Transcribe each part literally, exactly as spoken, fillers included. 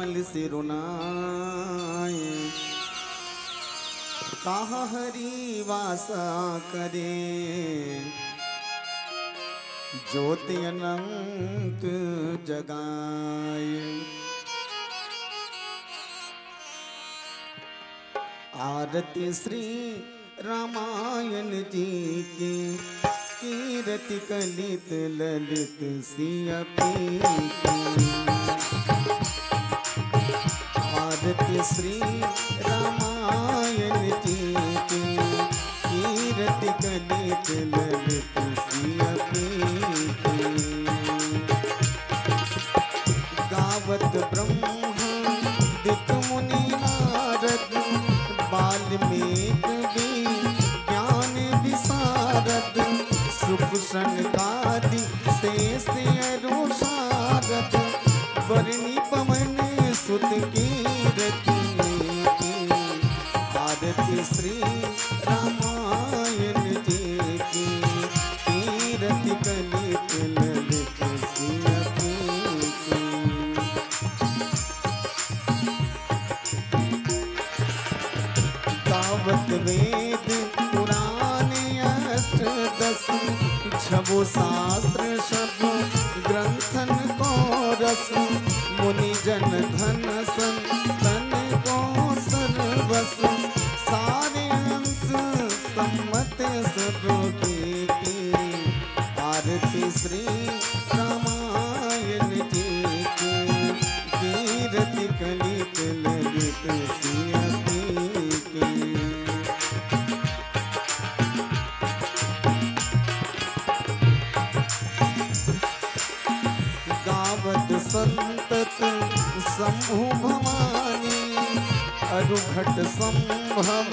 कमल सिरुनाए, कहाँ हरि वास करे, ज्योति अनंत जगाए। आरती श्री रामायण जी की, कीरति कलित ललित सियपी की। आरती श्री रामायण जी की, कीरति कलित ललित सियपी की। गावत ब्रह्मा दिक मुनि नारद, वाल्मीकि विज्ञान विशारद, सुख सनकादि शेष अरु सारद, बरनि पवन सुत कीरति की। आरती श्री रामायण जी की, कीरति कलित ललित सियपी की। गावत वेद पुराण अष्ट दस, छवो शास्त्र सब ग्रंथन को रस, मुनि जन धन संतन को सर्वस, सारे अंश सम्मत सब की। आरती श्री रामायण जी की, कीरति कलित ललित सियपी की। गावत संतत शंभु भवानी, अरुघट संभव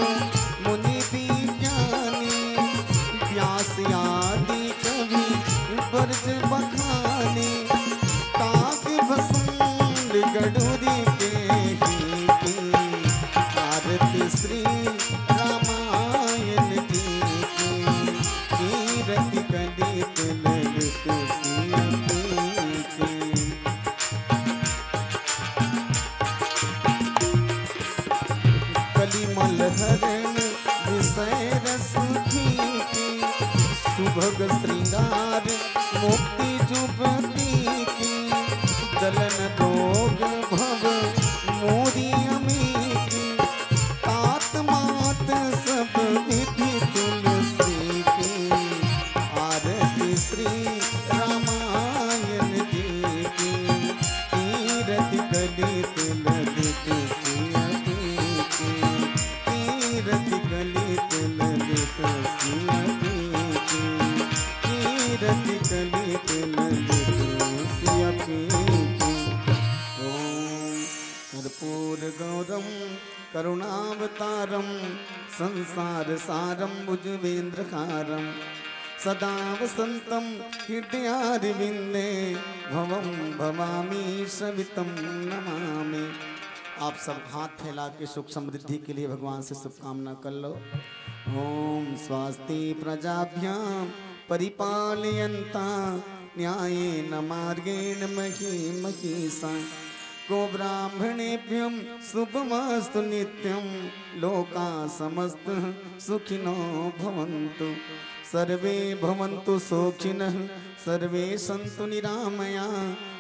मुनि विज्ञानी, व्यास आदि कवि बरज बखानी, काग भसुंड गडुरी केहि की। आरती श्री रामायण जी की, कीरति कलित ललित सियपी की। कलिमल हरण विषय रस फीकी, सुभग श्रृंगार मुक्ति जुगती की, दलन रोग भव मोरी अमीकी, तात मात सब विधि तुलसी की। आरती श्री रामायण जी की, कीरति कलित ललित सियपी की, कीरति कलित ललित सियपी की, कीरति कलित ललित सियपी की। ओम कर्पूर गौरम करुणावतारम संसार सारम भुजगेंद्र हारम सदा वसंतम हृदयारविंदे भवम भवामी सवितम नमामि। आप सब हाथ फैला के सुख समृद्धि के लिए भगवान से शुभकामना कर लो। ओम स्वस्ति प्रजाभ्याम परिपालयंता न्यायेन मार्गेण मही महीसा। गो ब्राह्मणेभ्यं शुभमस्तु नित्यं लोका समस्त सुखिनो भवन्तु। सर्वे भवन्तु सुखिनः, सर्वे सन्तु निरामया,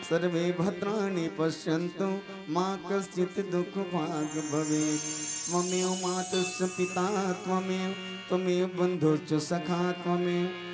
सर्वे भद्राणि पश्यन्तु, मा कश्चित् दुःख भाग् भवेत्। त्वमेव मातुश्च पिता त्वमेव, त्वमेव बन्धुश्च सखा त्वमेव।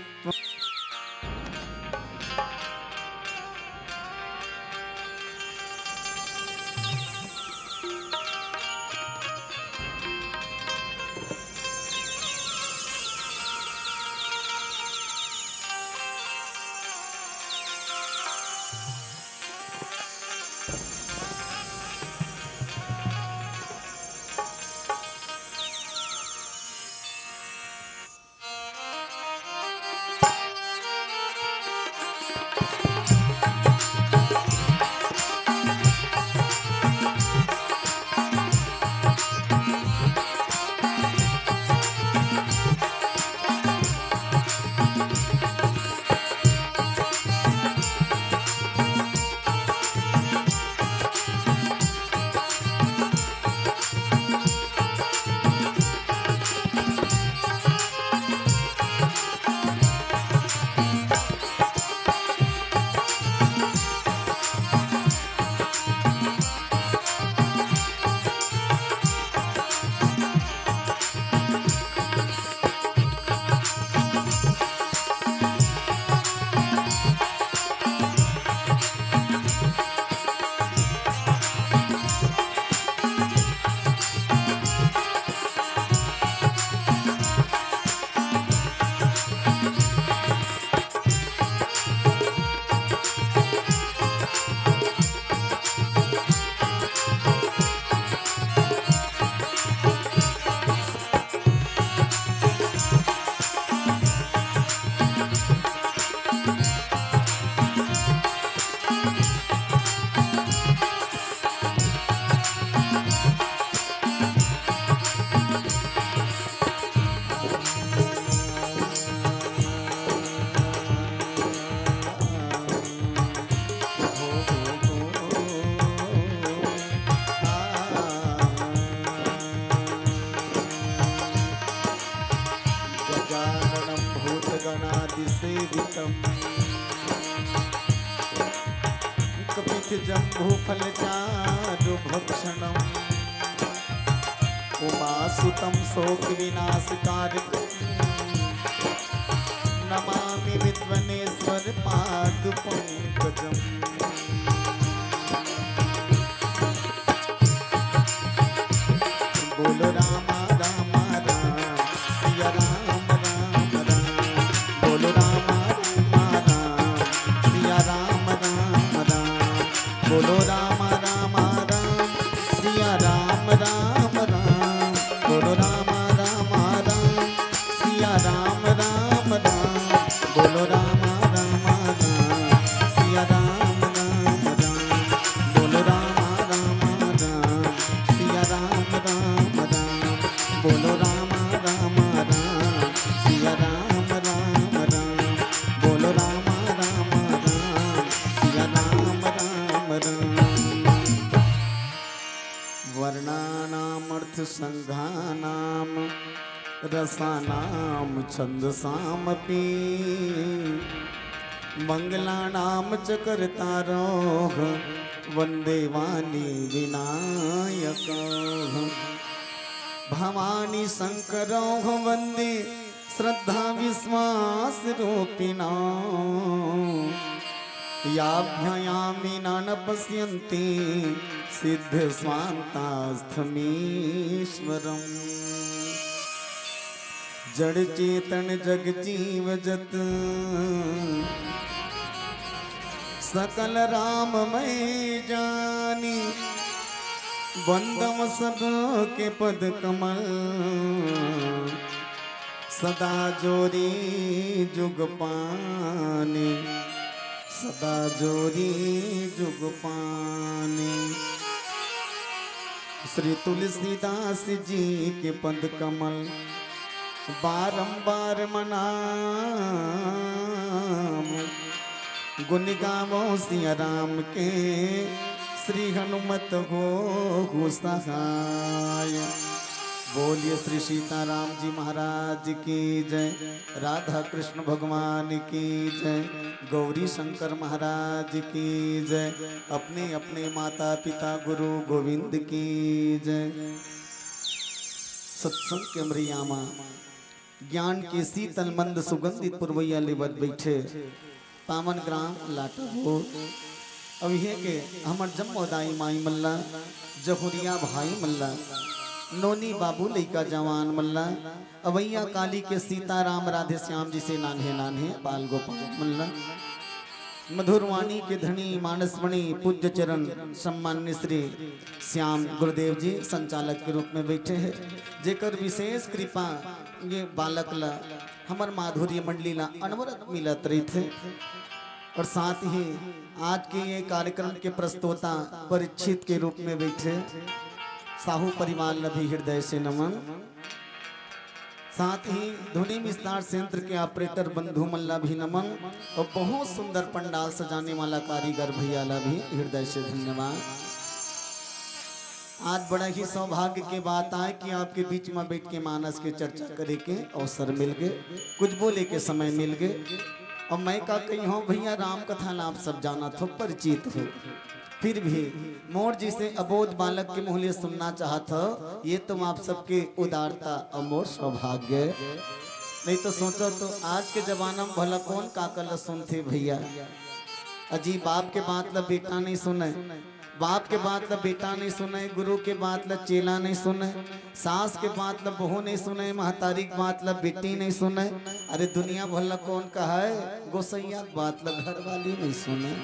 क्षणम उमासुतं शोक विनाश कारकम नमामि विद्वनेश्वर पाद पंकजम। बोलो रामा रामा राम सिया राम राम राम। बोलो रामा रामा राम सिया राम राम राम। बोलो रामा रामा राम सिया राम राम राम। बोलो रामा रामा राम सिया राम राम राम। बोलो रामा रामा राम सिया राम राम राम। बोलो रामा रामा राम सिया राम राम राम। बोलो रामा रामा राम सिया राम राम राम। बोलो रामा रामा राम सिया राम राम राम। वर्णानामर्थसंघानां रसानां छंदसामपि। मंगलानां च कर्तारौ वंदे वाणी विनायकौ। भवानी शंकरौ वंदे श्रद्धा विश्वास रूपिणौ। याभ्ययामिना न पश्यन्ति सिद्ध स्वान्तास्थमीश्वरम्। जड़ चेतन जग जीव जत सकल राम मैं जानी। वंदम सब के पद कमल सदा जोरी जुग पानी। सदा जोरी जुग पानी। श्री तुलसीदास जी के पद कमल बारंबार मनाम। गुण गावो सिया राम के श्री हनुमत होहु सहाय। बोलिए श्री सीताराम जी महाराज की जय। राधा कृष्ण भगवान की जय। गौरी शंकर महाराज की जय। अपने अपने माता पिता गुरु गोविंद की जय। सत्संग के अमरियामा ज्ञान के शीतल मंद सुगंधित पुरवैया लेवत बैठे पावन ग्राम लाटो। अब ये के हमर जम्मो दाई माई मल्ला, जहुरिया भाई मल्ला, नोनी बाबू लइका जवान मल्ला, अवैया काली के सीताराम राधे श्याम जी से नान्हे नान्हे बाल गोपाल मल्ला, मधुरवाणी के धनी मानसमणि पूज्य चरण सम्मान्य श्री श्याम गुरुदेव जी संचालक के रूप में बैठे हैं, जेकर विशेष कृपा ये बालक ला हमर माधुर्य मंडली ला अनवरत मिलत रहिथे। और साथ ही आज के ये कार्यक्रम के प्रस्तोता परीक्षित के रूप में बैठे साहू परिवार ला भी हृदय से नमन। साथ ही ध्वनि विस्तार संयंत्र के ऑपरेटर बंधु मन ला भी नमन और बहुत सुंदर पंडाल सजाने वाला कारीगर भैया ला भी हृदय से धन्यवाद। आज बड़ा ही सौभाग्य के बात आय कि आपके बीच में बैठ के मानस के चर्चा करे के अवसर मिल गे, कुछ बोले के समय मिल गे। और मैं का कही हूँ भैया, राम कथा ला आप सब जानत हो, परिचित हो, फिर भी मोर जैसे अबोध बालक के मुँह ले सुनना चाहत हो, ये तो आप सबके उदारता और मोर सौभाग्य। नहीं तो सोचो तो आज के जमाना में भला कौन काका ला सुनथे भैया। अजी बाप के बात ला बेटा नहीं सुने, बाप के बात ला बेटा नहीं सुने, गुरु के बात ला चेला नहीं सुने, सास के बात ला बहू नहीं सुने, महतारी के बात ला बेटी नहीं सुने। अरे दुनिया भर ला कौन कहे, गोसैया के बात ला घरवाली नहीं सुने।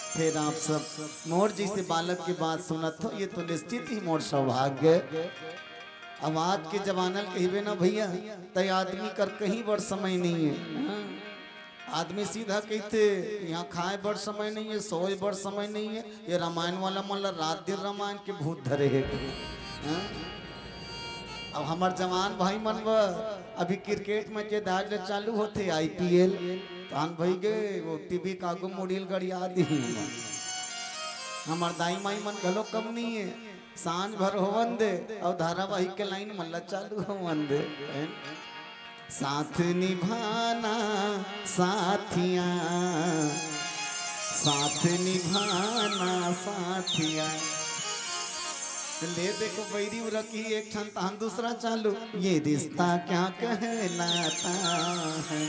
फिर आप सब मोर जैसे बालक के बात सुनत हो, ये तो निश्चित ही मोर सौभाग्य। अब आज के जमाना ल कहिबे ना भैया, तय आदमी कर कहीं बर समय नहीं है। आदमी सीधा कहिथे, यहाँ खाए बर समय नहीं है, सोए बर समय नहीं है। ये रामायण वाला मन ला रात दिन रामायण के भूत धरे है। हाँ? अब हमर जवान भाई मन बर अभी क्रिकेट मैच ये दाज ले चालू होथे, आईपीएल, तान भई गे, वो टीवी कागो मुड़ील गड़िया दी। हमर दाई माई मन घलो कम नहीं है, सांझ भर होवन दे और धारावाहिक के लाइन मन ला चालू होवन दे। साथ निभाना साथिया, साथ निभाना साथिया। ले देखो, बैरी उरकी एक ठन तहन दूसरा चालू, ये रिश्ता क्या कहलाता है।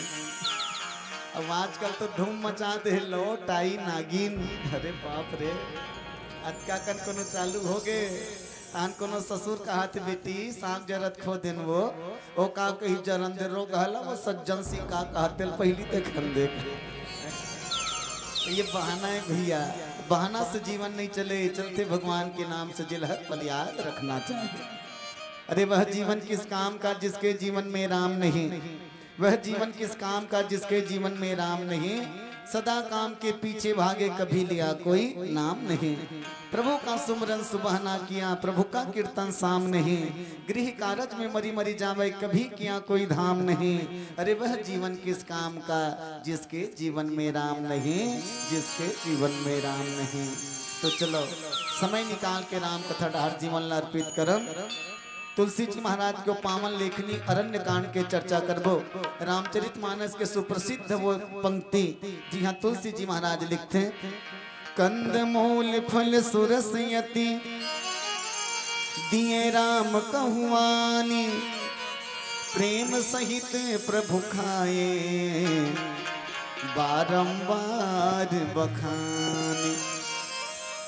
अब आजकल तो धूम मचा दे, लौट आई नागिन। अरे बाप रे, अतका कन कोनो चालू हो गे, तहन कोनो ससुर कहत, "बेटी, सांप जरत खो देन वो।" ओ का कही, जरन दे रोग हला, वो सज्जन सिंह का कहते ल पहिली देखन दे। ये बहाना है भैया, बहाना से जीवन नहीं चले, चलते भगवान के नाम से जिलहक पल याद रखना चाहिए। अरे वह जीवन किस काम का जिसके जीवन में राम नहीं, वह जीवन किस काम का जिसके जीवन में राम नहीं, सदा काम के पीछे भागे कभी लिया कोई नाम नहीं। प्रभु का सुमरन सुबह ना किया, प्रभु का कीर्तन शाम नहीं। गृह कारज में मरी मरी जावे, कभी किया कोई धाम नहीं। अरे वह जीवन किस काम का जिसके जीवन में राम नहीं, जिसके जीवन में राम नहीं। तो चलो समय निकाल के राम कथा डहर जीवन ला अर्पित करन। तुलसी जी महाराज के पावन लेखनी अरण्य कांड के चर्चा करबो। रामचरित मानस के सुप्रसिद्ध वो पंक्ति, जी हाँ, तुलसी जी महाराज लिखते हैं, "कंद मूल फल सुरस यति दिए राम कहुआनी, प्रेम सहित प्रभु खाए बारंबार बखानी।"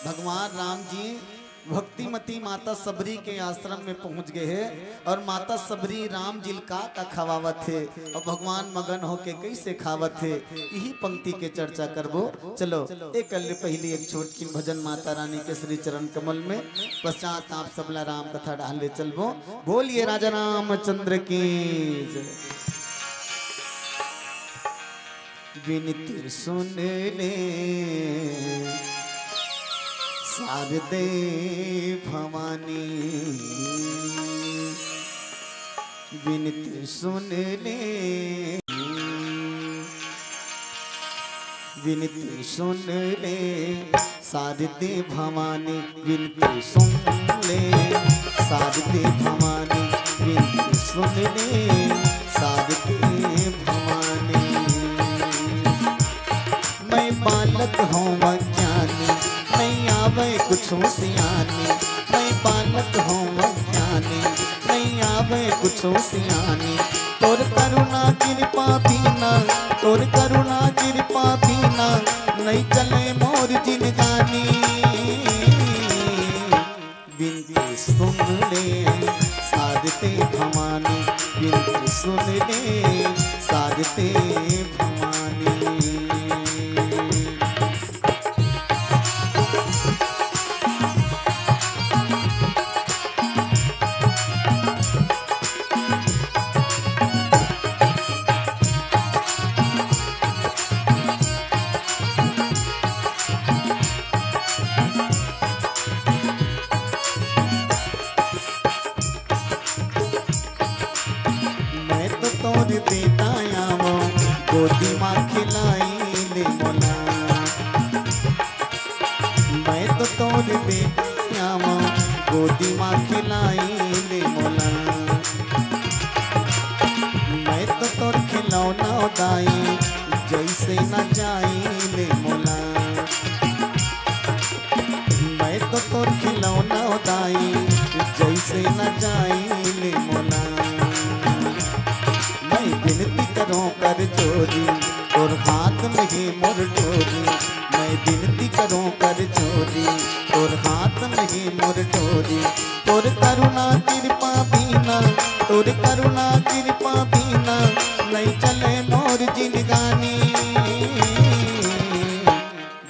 भगवान राम जी भक्तिमती माता सबरी के आश्रम में पहुंच गए हे और माता सबरी राम जी ल का का खवावत हे और भगवान मगन होके कैसे खावत हे, यही पंक्ति के चर्चा करबो। चलो, एक कल पहली एक छोटकिन भजन माता रानी के श्री चरण कमल में, पश्चात आप सबला राम कथा डाल ले चलबो। बोलिए राजा रामचंद्र की जय। विनती सुन ले शारदे भवानी, विनती सुन ले, विनती सुन ले शारदे भवानी, विनती सुन ले शारदे भवानी, विनती सुन ले शारदे भवानी। मैं बालक हूँ अज्ञानी, नहीं आवे कुछ सियानी। मैं बालक हूँ अज्ञानी, नहीं आवे कुछ सियानी। तोर करुणा कृपा बिना, तोर करुणा कृपा बिना, नहीं चले मोर जिनगानी। विनती सुन ले शारदे भवानी, विनती सुन ले शारदे भवानी। मैं तो तोर बेटा आवा, गोदी मा खिलाई ले मोला। मैं तो तोर बेटा आवा, गोदी मा खिलाई ले मोला। मैं तो तोर खिलौना दाई, जैसे ना जाई ले मोला। मैं तो तोर खिलौना दाई, जैसे ना जाई ले मोला। मैं विनती करूं कर जोरी, तोर हाथ में ही मोर डोरी। मैं विनती करूं कर जोरी, तोर हाथ में ही मोर डोरी। तोर करुणा कृपा बिना, तोर करुणा कृपा बिना, नहीं चले मोर जिनगानी।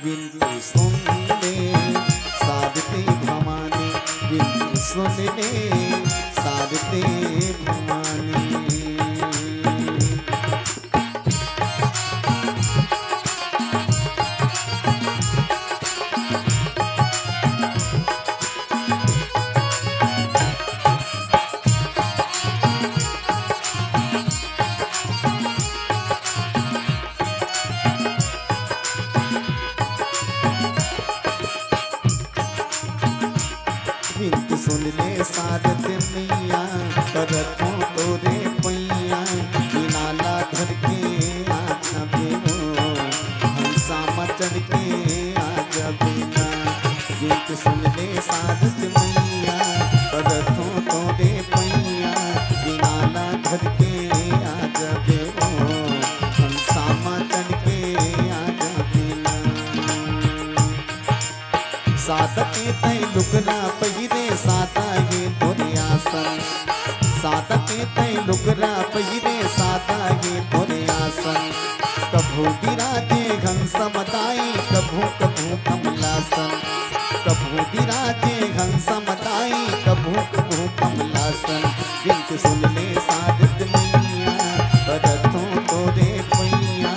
विनती सुन ले शारदे भवानी, विनती सुन ले शारदे भवानी। विनती सुन ले शारदे मैया, करत हों तोरे पैया, बिनाला धर के आ जाबे हो, हंसा मा चढ़ के आ जाबे ना। विनती सुन ले शारदे मैया, पहिरे सादा हे तोरे आसन, सादा के तैं लुगरा पहिरे सादा हे तोरे आसन। कभू बिराजे घनसम दाई, कभू कभू कमलासन। कभू बिराजे घनसम दाई, कभू कभू कमलासन। बिनती सुन ले सारद मैया, परथों तोरे पैया।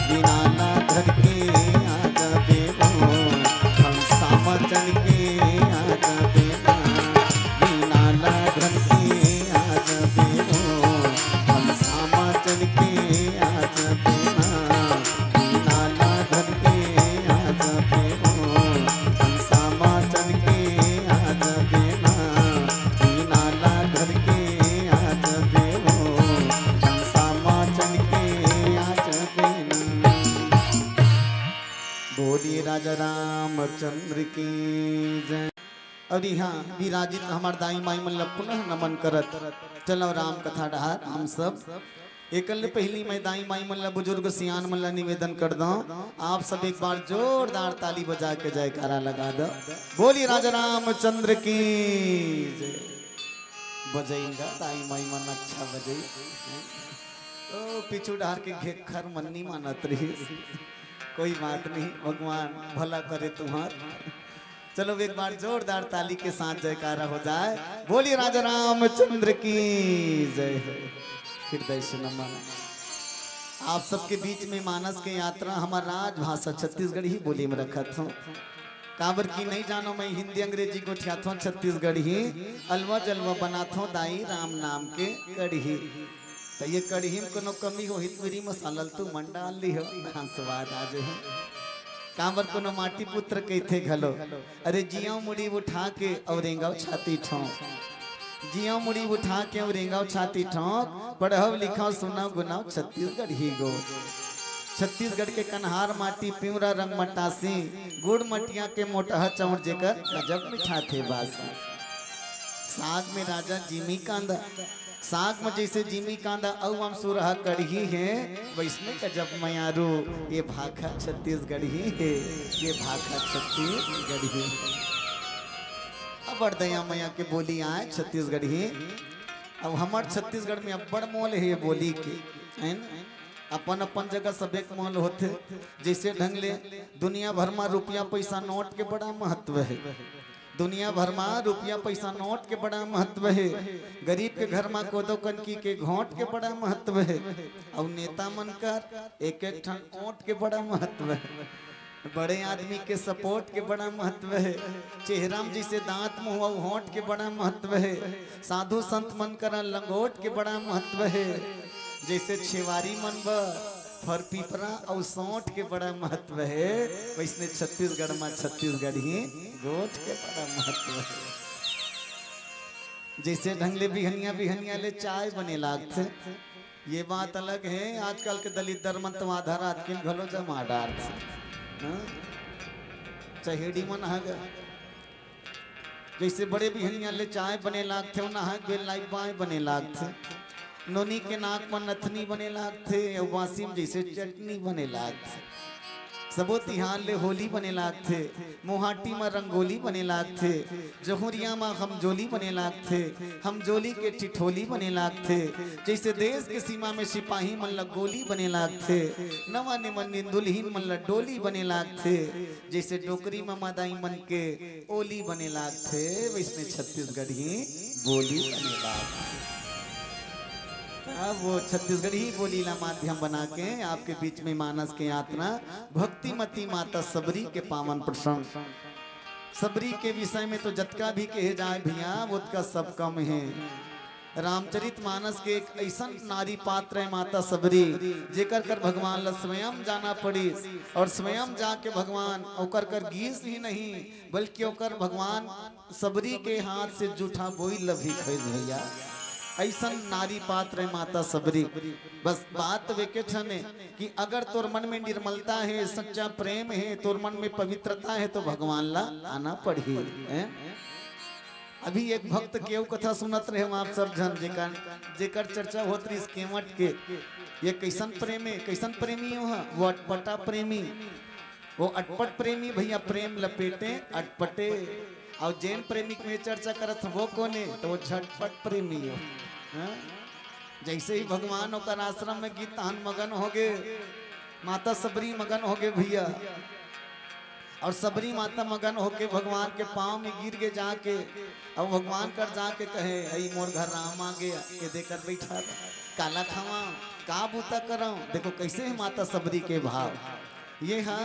बिना ला धर के आ जाबे ओ, हम सामा चढ़ के आ जाबे ना। बिना ला धर के आ जाबे ओ, हम सामा चढ़ के आ जाबे ना। बिना ला धर के आ जाबे ओ, हम सामा चढ़ के आ जाबे ना। बिना ला धर के आ जाबे ओ, हम सामा चढ़ के आ जाबे ना। बोलिए राजा रामचंद्र की जय। अउ इहाँ विराजित हमर दाई माई मन ला पुनः नमन करत चलव राम कथा डहार हम सब। एकर ले पहिली मैं दाई माई मन ला, बुजुर्ग सियान मन ला निवेदन कर दंव, आप सब एक बार जोरदार ताली बजा के जयकारा लगा दव। बोलिए राजा रामचंद्र की जय। बजइगा दाई माई मन, अच्छा बजई। ओ पीछू डहार के घेखर मन नी मानत रहिस। कोई बात नहीं, भगवान भला करे तुम्हार। चलो एक बार जोरदार ताली के साथ जयकारा हो जाए। बोलिए राजा रामचंद्र की जय हो। हृदय से नमन। आप सबके बीच में मानस के यात्रा हमर राजभाषा छत्तीसगढ़ी बोली में रखत हंव। काबर कि नहीं जानो मैं हिंदी अंग्रेजी गोठियाथंव, छत्तीसगढ़ी अलवा जलवा बनाथंव दाई राम नाम के कढ़ी। त ये कढ़ी में कोनो कमी होही त मिरी मसाला ल तू मन डाल लिहो, हाँ, स्वाद आ जाही। काबर कोनो माटी पुत्र कहिथे घलो, अरे जियव मुड़ी उठा के अउ रेंगव छाती ठोंक। जियव मुड़ी उठा के अउ रेंगव छाती ठोंक, पढ़व लिखव सुनव गुनव छत्तीसगढ़ी गो। छत्तीसगढ़ के कन्हार माटी पिंवरा रंग मटासी, गुड़ मटिया के मोटहा चाउर जेकर गजब मिठाथे बासी। साग में राजा जिमी कांदा, साग में जइसे जिमी कांदा अउ अमसुरहा कढ़ी हे, वइसने गजब मयारू ये भाखा छत्तीसगढ़ी हे, ये भाखा छत्तीसगढ़ी। अब्बड़ दया मया के बोली आय छत्तीसगढ़ी। अब हमर छत्तीसगढ़ में अब्बड़ मोल हे ये बोली के, है ना? अपन अपन जगह सब एक मोल होथे। जइसे ढंग ले दुनिया भर म रुपया पइसा नोट के बड़ा महत्व हे। दुनिया भर म रुपया पइसा नोट के बड़ा महत्व हे। गरीब के घर म कोदो कनकी के घोंट के बड़ा महत्व हे। अउ नेता मन कर एक एक ठन ओंठ के बड़ा महत्व हे। बड़े आदमी के सपोर्ट के बड़ा महत्व हे। चेहरा म जइसे दांत, मुंह अउ होंठ के बड़ा महत्व हे। साधु संत मन करा लंगोट के बड़ा महत्व हे। जइसे छेवारी मन बर फर पीपरा अउ सोंठ के बड़ा महत्व हे, वइसने छत्तीसगढ़ म छत्तीसगढ़ी गोठ के बड़ा महत्व हे। जइसे ढंग ले बिहनिया बिहनिया ले चाय बने लागथे, ये बात अलग हे, आजकल के दलिद्दर मन तो आधा रात के घलो जमा डारथे। हाँ? चहेड़ी मन ह ग। जइसे बड़े बिहनिया ले चाय बने लागथे, ओना ह बेल लाइफ बाय बने लागथे। नोनी के नाक म नथनी बने लागथे, अउ बासी म जइसे चटनी बने लागथे। सबो तिहार ले होली बने लागथे, मुहाटी म रंगोली बने लागथे, जहुरिया म हमजोली बने लागथे, हमजोली के ठिठोली बने लागथे। जइसे देश के सीमा में सिपाही मन ल गोली बने लागथे, नवा निमन दुल्हिन मन ल डोली बने लागथे। जइसे डोकरी म मदाई मन के ओली बने लागथे, वइसने छत्तीसगढ़ी बोली बने लागथे। अब वो छत्तीसगढ़ी बोली ला माध्यम बना के आपके बीच में मानस के यात्रा भक्तिमती माता सबरी के पावन प्रसंग। सबरी के विषय में तो जतका भी कहे जाए भइया, ओतका सब कम हे। रामचरित मानस के एक अइसन नारी पात्र हे माता सबरी, जेकर कर भगवान ला स्वयं जाना पड़िस अउ स्वयं जाके भगवान ओकर कर गीस ही नहीं, बल्कि ओकर भगवान सबरी के हाथ से जूठा बोइर ल भी खइस भइया। अइसन नारी पात्र हे माता सबरी। बस बात तो एके ठन हे कि अगर तोर मन में निर्मलता हे, सच्चा प्रेम हे, तोर मन में पवित्रता हे, तो भगवान ला आना पड़ही, हैं? अभी एक भक्त के अउ कथा सुनत रहेंव आप सब झन, जेकर, जेकर चर्चा होत रहिस केवट के। ये कइसन प्रेम हे, कइसन प्रेमी हे वो ह? वो अटपटा प्रेमी। वो अटपट प्रेमी भइया, प्रेम लपेटे अटपटे। अउ जेन प्रेमी के मैं चर्चा करत हँव, वो कोन हे? त वो झटपट प्रेमी हो। हाँ? जइसे ही भगवान ओकर आश्रम में गिस, तहन मगन होगे, माता सबरी मगन होगे भइया। अउ सबरी माता मगन होके भगवान के पाँव में गिर गे जाके, अउ भगवान कर जाके कहे, "अई मोर घर राम आगे, एदे कर बइठा, काला खावँव, का बूता करँव?" देखो कइसे हे माता सबरी के भाव। ये ह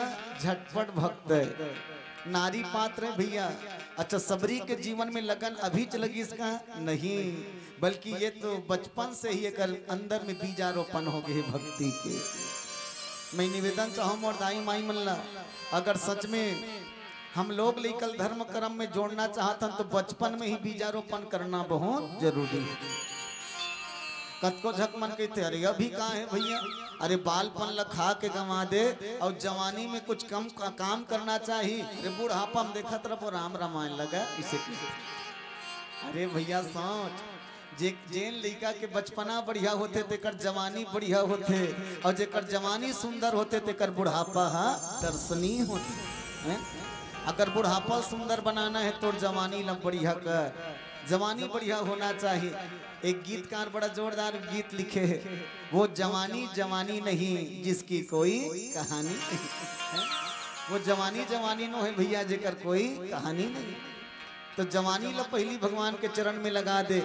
झटपट भक्त हे, नारी पात्र हे भइया। अच्छा, सबरी के जीवन में लगन अभीच लगिस का? नहीं, बल्कि ये तो बचपन से ही एकर अंदर में बीजारोपण होगे हे भक्ति के। मैं निवेदन चाहँव मोर दाई माई मन ला, अगर सच में हम लोग ल एकर धर्म कर्म में जोड़ना चाहत हन, त बचपन में ही बीजारोपण करना बहुत जरूरी हे। कतको झक मन कहिथे, "अरे अभी का हे भइया, अरे बालपन ल खा के गँवा दे, अउ जवानी में कुछ कम का-, काम करना चाही।" अरे बुढ़ापा में देखत रहिबो राम रामायण लगा, इसे कहिथे। अरे भइया सोच, जे, जेन लइका के बचपना बढ़िया होथे, तेकर जवानी बढ़िया होथे, अउ जेकर जवानी सुंदर होथे, तेकर बुढ़ापा ह दर्शनीय होथे। हैं? अगर बुढ़ापा सुंदर बनाना हे, तोर जवानी ल बढ़िया कर, जवानी बढ़िया होना चाही। एक गीतकार बड़ा जोरदार गीत लिखे हे, "वो जवानी जवानी नहीं, जिसकी कोई कहानी नहीं।" हैं? वो जवानी जवानी नो हे भइया, जेकर कोई कहानी नहीं। त जवानी ल पहिली भगवान के चरण में लगा दे।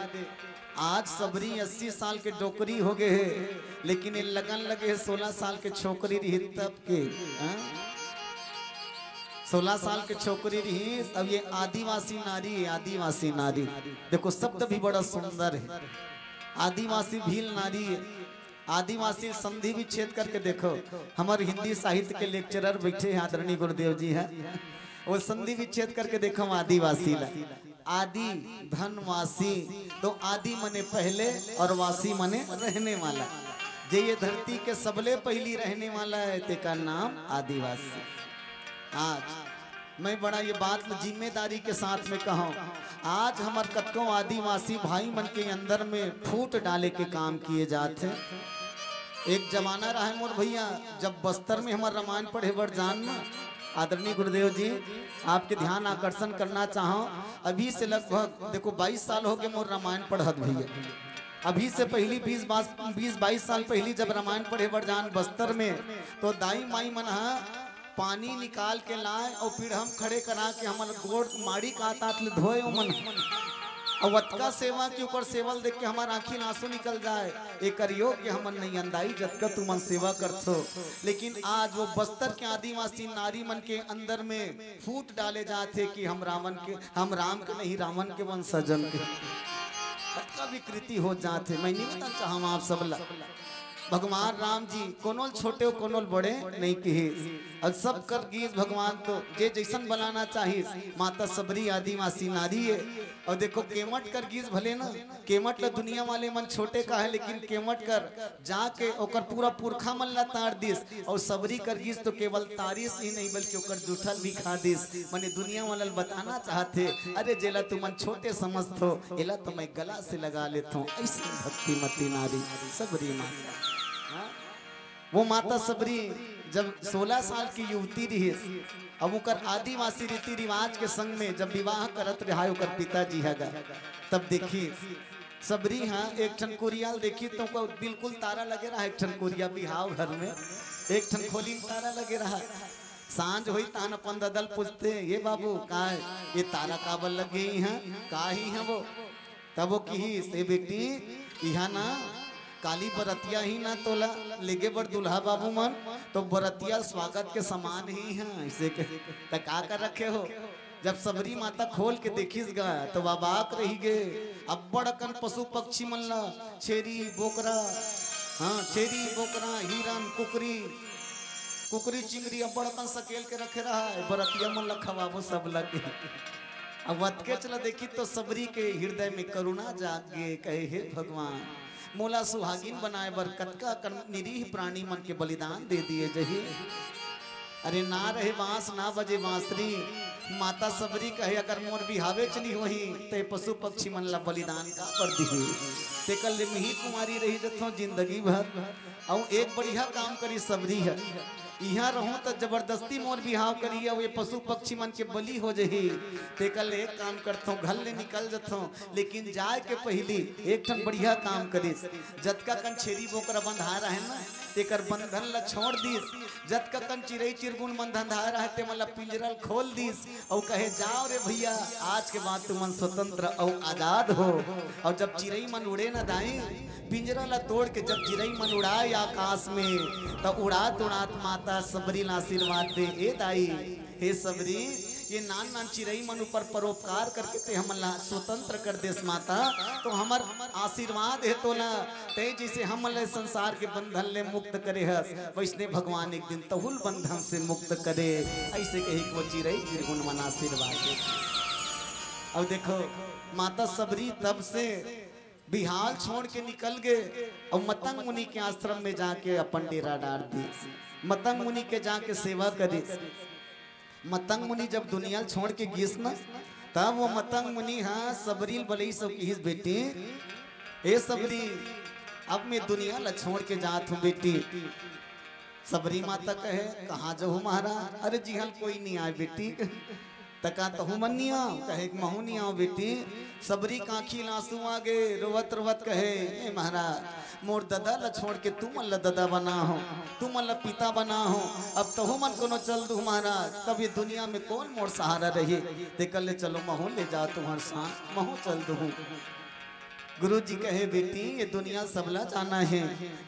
आज सबरी अस्सी साल के डोकरी होगे हे, लेकिन ये लगन लगे हे सोलह साल के छोकरी रहिस तब के। हाँ? सोलह साल के छोकरी रहिस, अब ये आदिवासी नारी हे, आदिवासी नारी। देखो शब्द भी बड़ा सुंदर हे, आदिवासी भील नारी हे। आदिवासी संधि विच्छेद करके देखो, हमर हिंदी साहित्य के lecturer बइठे हे आदरणीय गुरुदेव जी ह, वो संधि विच्छेद करके देखो आदिवासी ला। आदि धन वासी, त आदि मने पहले अउ वासी मने रहने वाला। जे ये धरती के सबले पहिली रहने वाला हे, तेकर नाम आदिवासी। आज मैं बड़ा ये बात ल जिम्मेदारी के साथ में कहँव, आज हमर कतको आदिवासी भाई मन के अंदर में फूट डाले के काम किए जात हे। एक जमाना रहय मोर भइया, जब बस्तर में हमर रामायण पढ़े बर जान ना, आदरणीय गुरुदेव जी, आपके ध्यान आकर्षण करना चाहँव, अभी से लगभग देखो बाईस साल होगे मोर रामायण पढ़त भइया। अभी से पहिली बीस बास-, बीस बाईस साल पहिली जब रामायण पढ़े बर जान बस्तर में, त दाई माई मन ह पानी निकाल के लाय अउ पीढ़म खड़े करा के हमर गोड़ माड़ी के तात ले धोय ओमन। अउ अतका सेवा कि ओकर सेवा ल देख के हमर आँखी ले आंसू निकल जाय। एकर योग्य हमन नइ अन दाई, जतका तुमन सेवा करथो। लेकिन आज वो बस्तर के आदिवासी नारी मन के अंदर में फूट डाले जात हे कि हम रावण के, हम राम के नहीं, रावण के वंशजन के। कतका विकृति हो जात हे। मैं निवेदन चाहँव आप सब ला, भगवान राम जी कोनो ल छोटे अउ कोनो ल बड़े नइ किहिस। अउ सब कर गीस भगवान तो जे जइसन बनाना चाहिस। माता सबरी आदिवासी नारी हे। अउ देखो केवट कर गीस भले ना, केवट ल दुनिया वाले मन छोटे काहे, लेकिन केवट कर जाके ओकर पूरा पुरखा मन ला तार दिस, अउ सबरी कर गीस तो केवल तारिस ही नहीं, बल्कि ओकर जूठा ल भी खा दिस। मने दुनिया वाला ल बताना चाहत हे, "अरे जेला तुमन छोटे समझथो, एला तो मैं गला से लगा लेथों।" अइसन भक्तिमती नारी सबरी माता। हाँ? वो माता सबरी जब सोलह साल की युवती रहिस, अब ओकर आदिवासी रीति रिवाज के संग में जब विवाह करत रहाय ओकर पिताजी ह गा, तब देखिस सबरी ह एक ठन कोरिया ल देखिस त ओकर बिल्कुल तारा लगे रहय, एक ठन कोरिया बिहाव घर में एक ठन खोली म तारा लगे रहय। सांझ होइस तहन अपन ददा ल पूछथे, "ये बाबू, का हे? ये तारा काबर लगे इहाँ? का हे इहाँ वो?" तब वो किहिस, "ए बेटी, इहाँ ना काली बरतिया ही ना तोला लेगे बर दूल्हा बाबू मन, तो बरतिया स्वागत के सामान ही इहाँ, अइसे के त का कर रखे हो?" जब सबरी माता खोल के देखिस गा, त अबाक रहि गे। अब्बड़ अकन पशु पक्षी मन ला, छेरी, बोकरा, हाँ, छेरी, बोकरा, हिरन, कुकरी, कुकरी, चिंगरी अब्बड़ अकन सकेल के रखे रहय, बरतिया मन ला खवाबो सब लगे। अब अतकेच ला देखिस तो सबरी के हृदय में करुणा जाग गे, कहे, "हे भगवान, मोला सुहागिन बनाए बर कतका अकन निरीह प्राणी मन के बलिदान दे दिए जही। अरे ना रहे बांस, ना बजे बांसुरी।" माता सबरी कहे, "अगर मोर बिहावे च नइ होही, त ए पशु पक्षी मन ला बलिदान काबर दिही? तेकर ले मिही कुंवारी रहि जथों जिंदगी भर।" अउ एक बढ़िया काम करिस सबरी ह, इहाँ रहूं त जबरदस्ती मोर बिहाव करिही, अउ ये पशु पक्षी मन के बलि हो जही। तेकर ले एक काम करथों, घर ले निकल जथों, लेकिन जाए के पहिली एक ठन बढ़िया काम करिस। जतका कन छेरी बोकरा बंधाय रहय ना, तेकर बंधन ल छोड़ दिस। जतका कन चिरई चिरगुन मन बंधाय रहय, ते मन ल पिंजरा ल खोल दिस, अउ कहे, "जाओ रे भइया, आज के बाद तुमन स्वतंत्र अउ आजाद हो।" अउ जब चिरई मन उड़े न दाई, पिंजरा ला तोड़ के जब चिरई मन उड़ाय आकाश में, त उड़ात उड़ात माता सबरी ला आशीर्वाद दे, "ए दाई, हे सबरी, ये नान नान चिरई मन ऊपर परोपकार करके ते हमन ला स्वतंत्र कर देस माता, तो हमर आशीर्वाद हे तोला, ते जइसे हमन ला संसार के बंधन ले मुक्त करे हस, वइसने भगवान एक दिन तहू ल बंधन से मुक्त करे।" अइसे कहिके वो चिरई चिरगुन मन आशीर्वाद दे। अउ देखो, माता सबरी तब से बिहाव ल छोड़ के निकल गे अउ मतंग मुनि के आश्रम में जाके अपन डेरा डार दिस। मतंग मुनि के जाके सेवा करिस। मतंग मुनि जब दुनिया ल छोड़ के गिस न, तब वो मतंग मुनि ह सबरी ल बलइस अउ किहिस, "बेटी, ए सबरी, अब मैं दुनिया ल छोड़ के जात हूं बेटी।" सबरी माता कहे, "कहाँ जहू महाराज?" "अरे, जिहाँ ल कोई नइ आय बेटी।" "त का तहू मन नइ आव?" कहे, "महू नइ आव बेटी।" सबरी के आँखी ल आंसू आ गे, रोवत रोवत कहे, "ए महाराज, मोर ददा ल छोड़ के तुमन ल ददा बना हो, तुमन ल पिता बना हो, अब तहू मन कोनो चल दुहू महाराज, तब ये दुनिया में कोन मोर सहारा रही? तेकर ले चलो महू ले जाव तुम्हर साथ, महू चल दुहू।" गुरुजी कहे, "बेटी, ये दुनिया सबला जाना हे,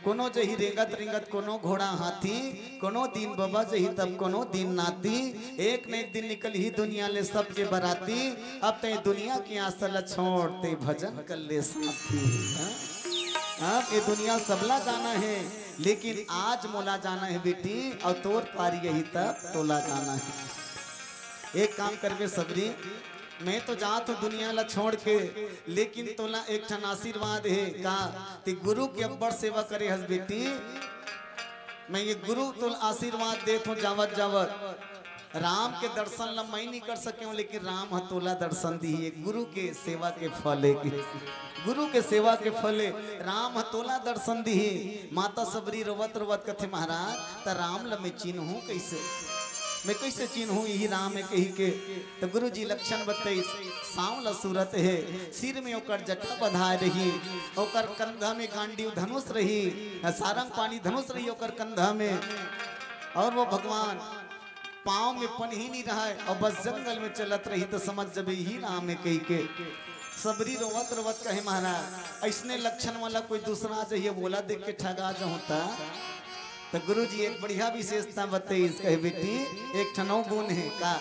कोनो जही रेंगत रेंगत कोनो घोड़ा हाथी, कोनो दिन बबा जही तब कोनो दिन नाती, एक न एक दिन निकलही दुनिया ले सबके बराती, अब ते दुनिया के आस ल छोड़ ते भजन कर ले साथी।" हाँ? अब ये दुनिया सबला जाना हे, लेकिन आज मोला जाना हे बेटी, अउ तोर पारी आही तब तोला जाना हे। एक काम करबे सबरी, मैं तो जात हूँ दुनिया ला छोड़ के, लेकिन तोला एक ठन आशीर्वाद हे का? ते गुरु के अब्बड़ सेवा करे हस बेटी, मैं ये गुरु तोला आशीर्वाद देत हूँ जावत जावत। राम के दर्शन ला मैं नइ कर सके हूँ, लेकिन राम ह तोला दर्शन दिही, ये गुरु के सेवा के फल हे कि गुरु के सेवा के फल हे, राम ह तोला दर्शन दिही। माता सबरी रोवत रोवत कथे, "महाराज, त राम ल मैं चिन्हूं कइसे? मैं कइसे चिन्हूं इही राम हे?" कहिके त गुरुजी लक्षण बतइस, सांवला सूरत हे, सिर में ओकर जटा बंधाय रही, ओकर कंधा में गांडीव धनुष रही, सारंग पानी धनुष रही ओकर कंधा में, अउ वो भगवान पांव में पनही नइ रहय अउ बस जंगल में चलत रही, त समझ जबे इही राम हे कहिके। सबरी रोवत रोवत कहे, "महाराज, अइसने लक्षण वाला कोई दूसरा आ जही, ओला देख के ठगा जहूं त।" त गुरुजी एक बढ़िया विशेषता बतइस, कहे, "बेटी, एक ठन अउ गुण हे का?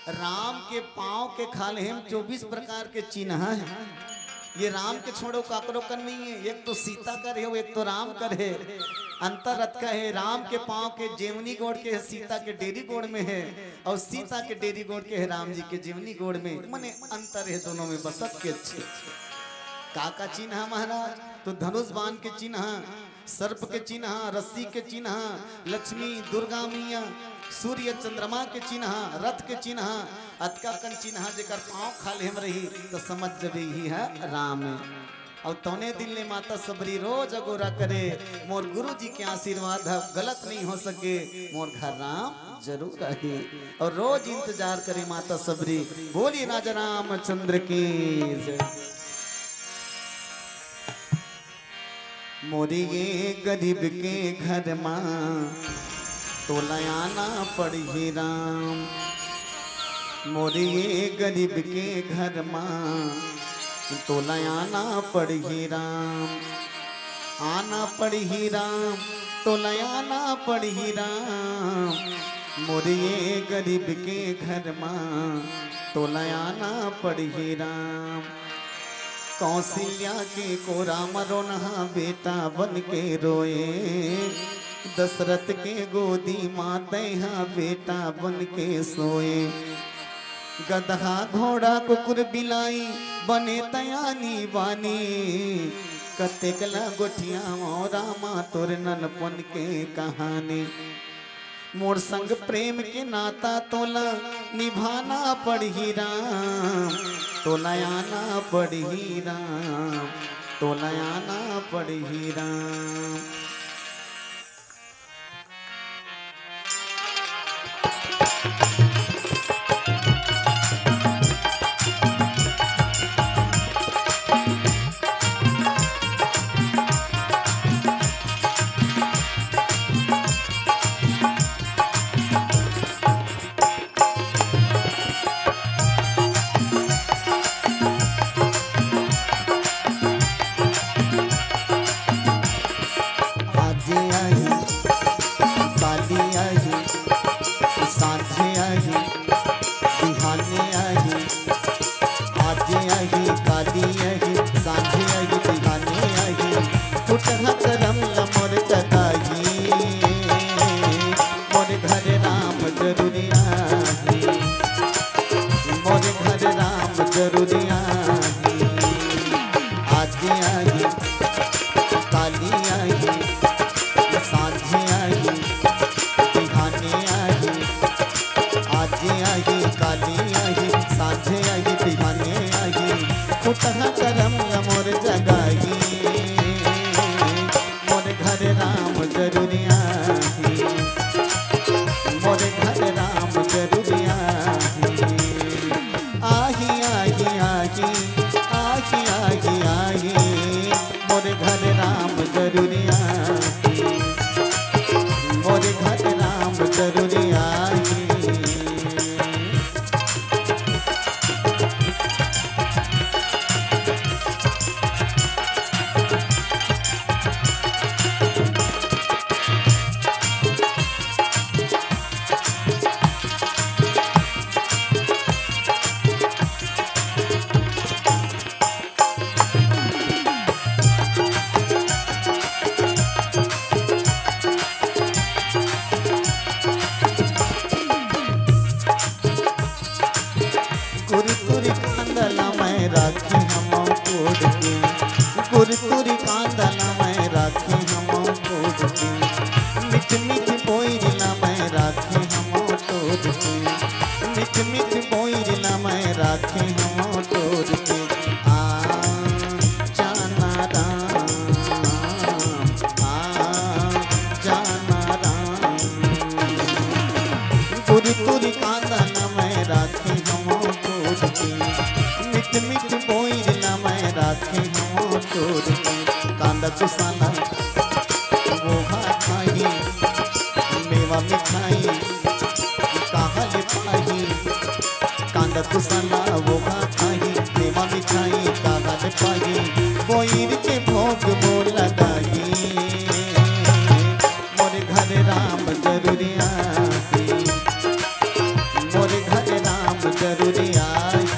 राम के पांव के खाल्हे म चौबीस प्रकार के चिन्हा हे। ये राम के छोड़े काकरो कन नइ हे, एक तो सीता कर हे, एक तो राम कर हे। अंतर अतका हे, राम के पांव के जेवनी गोड़ के हे, सीता के डेरी गोड़ में हे, अउ सीता के डेरी गोड़ के हे, राम जी के जेवनी गोड़ में। मने अंतर हे दोनों में, बस अतके हे।" का का चिन्हा महाराज? तो धनुष बाण के चिन्हा, सर्प के चिन्हा, रस्सी के चिन्हा, लक्ष्मी, दुर्गा मैया, सूर्य, चंद्रमा के चिन्हा, रथ के चिन्हा, अतका कन चिन्हा जेकर पांव खाल्हे म रही, त समझ जबे इही ह राम हे। अउ तउने दिन ले माता सबरी रोज अगोरा करे, "मोर गुरुजी के आशीर्वाद ह, गलत नइ हो सके, मोर घर राम जरूर आही।" अउ रोज इंतजार करे माता सबरी। बोलिए राजा रामचंद्र की जय। मोर ये गरीब के घर मा तोला आना पड़ही राम, मोर ये गरीब के घर मा तोला आना पड़ही राम, आना पड़ही राम, तोला आना पड़ही राम, मोर ये गरीब के घर मा तोला आना पड़ही राम। कौशल्या के कोरा म रोनहा बेटा बन के रोए, दशरथ के गोदी म तैहा बेटा बन के सोए। गदहा घोड़ा कुकुर बिलाई बने तैं आनी बानी, कतेक ला गोठियावंव रामा तोर ननपन के कहानी। मोर संग प्रेम के नाता तोला निभाना पड़ही राम, तोला आना पड़ही राम, तोला आना पड़ही राम। आही, काली आही, सांझे आही, बिहाने आही, खुटहा करम ल मोर जगाही। मोर घर राम जरूरी आही, मोर घर राम जरूरी आही। आजे आही, काली आही, सांझे आही, बिहाने आही। आजे आही, काली आही, सांझे आही, बिहाने आही, खुटहा करम ल मोर जगाही। मोर घर राम जरूरी आही, मोर घर राम जरूरी आही। आही, आही, आही, आही, आही, आही, मोर घर राम जरूरी आही, मोर घर राम जरूरी आही। गुरतुरी कांदा ला मैं राखे हंव कोड़ के, गुरतुरी कांदा ला मैं राखे हंव कोड़ के, मीठ मीठ बोइर ला मैं राखे हंव तोड़ के, मीठ मीठ बोइर ला मैं राखे हंव तोड़ के। आ जाना राम, आ जाना राम। गुरतुरी कांदा ला मैं राखे हंव कोड़ के, मीठ मीठ बोइर ला मैं राखे हंव तोड़ के। कांदा कुसाना वो हा खाही, मेवा मिठाई कहाँ ले पाही। कांदा कुसाना वो हा खाही, मेवा मिठाई कहाँ ले पाही। बोइर के भोग वो लगाही। मोर घर राम जरूरी आही, मोर घर राम जरूरी आही।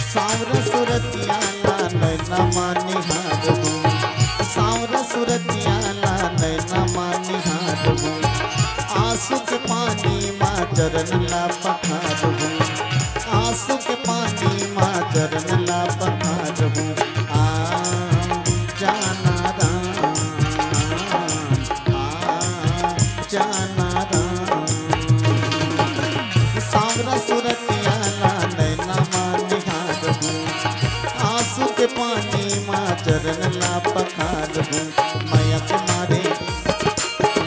सांवरा सुरतिया ला नैना मा निहारहूँ, सांवरा सुरतिया ला नैना मा निहारहूँ। आंसू के पानी मा चरण ला पखारहूँ, आंसू के पानी मा चरण ला पखारहूँ। आ जाना राम, आ जाना राम। सांवरा सुरतिया ला नैना मा निहारहूँ, आंसू के पानी मा चरण ला पखारहूँ। मया के मारे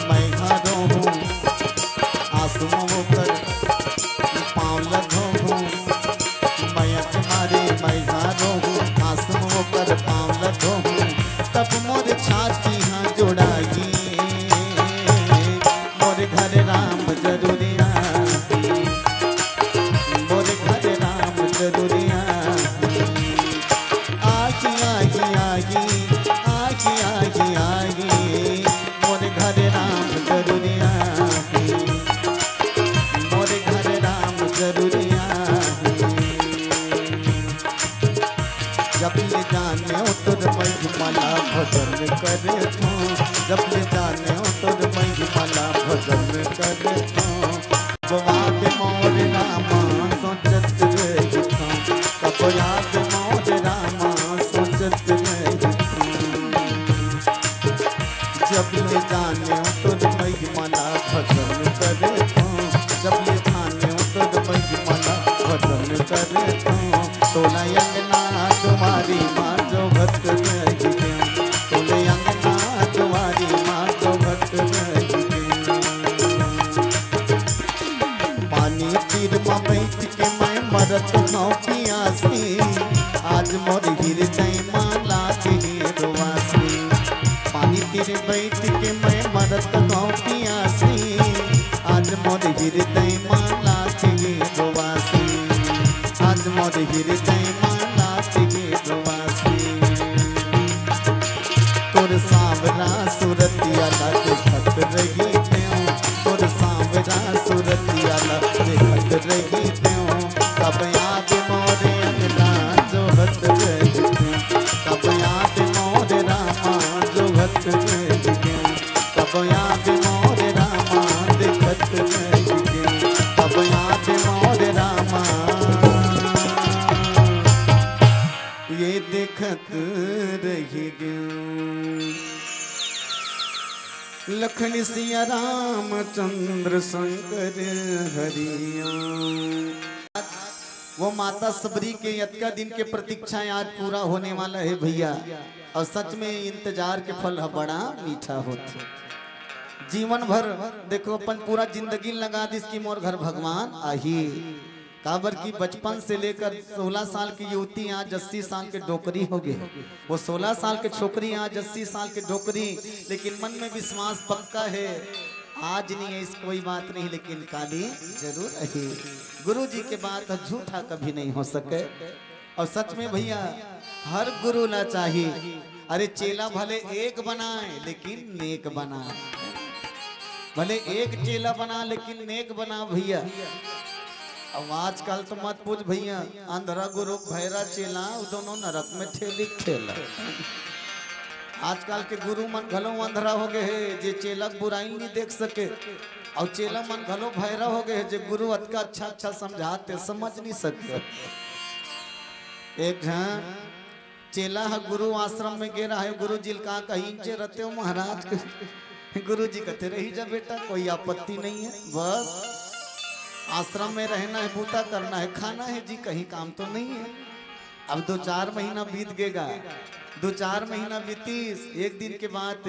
मैं हा रोहूँ, आंसू मा ओकर पाँव ल धोहूँ। मया के मारे मैं हा रोहूँ, आंसू मा ओकर पाँव ल धोहूँ। तब मोर छाती हा जुड़ाही। मोर घर राम जरूरी आही, मोर घर राम जरूरी आही। आही, आही, आही, आही, आही, आही, मोर घर राम जरूरी आही, मोर घर राम जरूरी आही। जब ले जानेंव तोर महिमा ला भजन करथों, जब ले जानेंव तोर महिमा ला भजन करथों। कब आबे मोर रामा सोचत रहिथों, कब आबे मोर रामा सोचत रहिथों। जब ले जानेंव तोर महिमा ला भजन करथों, जब ले जानेंव तोर महिमा ला भजन करथों। तोला अंगना दुआरी मा जोहत रहिथों, तोला अंगना दुआरी मा जोहत रहिथों। पानी तीर मा बइठ के मैं मरत हंव पियासी, आज मोर हृदय मा लागे हे रोवासी, पानी तीर बैठ के मैं मरत हौं पियासी। आज मोर हृदय मा लागे हे रोवासी, आज मोर हृदय मा लागे हे रोवासी। तोर सांवरा सुरतिया ला देखत रहितेंव, तोर सांवरा सुरतिया ला देखत रहितेंव। कब याद मोरे अंगना जोहत रहितेंव, कब याद मोरे रामा जोहत रहितेंव, कब याद मोरे रामा देखत रहितेंव, कब याद मोरे रामा ये देखत रहितेंव। लखन सिया रामचंद्र शंकर हरिया। वो माता सबरी के अतका दिन के प्रतीक्षा आज पूरा होने वाला हे भइया, अउ सच में इंतजार के फल ह बड़ा मीठा होथे। जीवन भर देखो अपन पूरा जिंदगी लगा दिस कि मोर घर भगवान आही, काबर कि बचपन से लेकर सोलह साल की युवती आज अस्सी साल के डोकरी हो गे। वो सोलह साल के छोकरी आज अस्सी साल के डोकरी, लेकिन मन में विश्वास पक्का हे। आज नहीं है इस कोई बात नहीं, लेकिन काली जरूर आही। गुरु जी के बात ह झूठा कभी नहीं हो सके। अउ सच में भइया, हर गुरु ला चाही, अरे चेला भले एक बनाए लेकिन नेक बनाए, भले एक चेला बना लेकिन नेक बना भइया। अब आजकल तो मत पूछ भइया, अंधरा गुरु भैरा चेला, वो दोनों नरक में ठेली ठेला। आजकल के गुरु मन घलो अंधरा हो गे हे, जे चेला के बुराई नहीं देख सके, अउ चेला मन घलो भैरा हो गे हे, जे गुरु अतका अच्छा अच्छा समझाथे समझ नहीं सके। एक झन चेला ह गुरु आश्रम में गे रहे, गुरु जी ल का कहिन, "चे रते हो महाराज के?" गुरु जी कथे, "रही जा बेटा, कोई आपत्ति नहीं है, बस आश्रम में रहना है, बूता करना है, खाना है जी, कहीं काम तो नहीं है।" अब दो चार महीना बीत गेगा, दो चार महीना बीतीस, एक दिन के बाद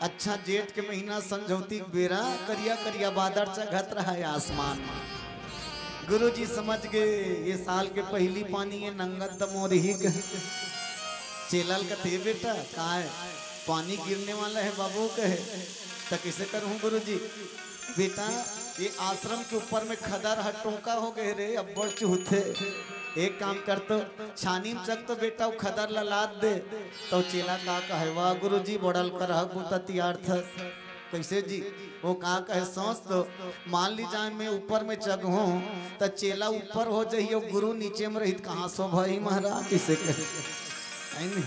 अच्छा जेठ के महीना संझौती के बेरा करिया करिया बादर चघत रहा है आसमान में। गुरुजी समझ गे, ये साल के पहिली पानी ये नंगत दमोर ही कहे। चेला ल कथे, "बेटा, काय पानी गिरने वाला है बाबू?" कहे, "त कइसे करहूँ गुरुजी?" "बेटा, ये आश्रम के ऊपर में खदर ह टोंका हो गए रे, अब्बड़ चूहथे। एक काम कर तो, छानी म चक तो बेटा, वो खदर ला लाद दे।" तो चेला का कहे, "वाह गुरुजी, बड़ल कर ह बुता तियार थस।" "कइसे जी?" वो का कहे, "सोच तो, मान ली जाए मैं ऊपर में चघहूँ, त चेला ऊपर हो जाही अउ गुरु नीचे में रही, त कहाँ शोभा ही महाराज?" इसे कहे, है नहीं?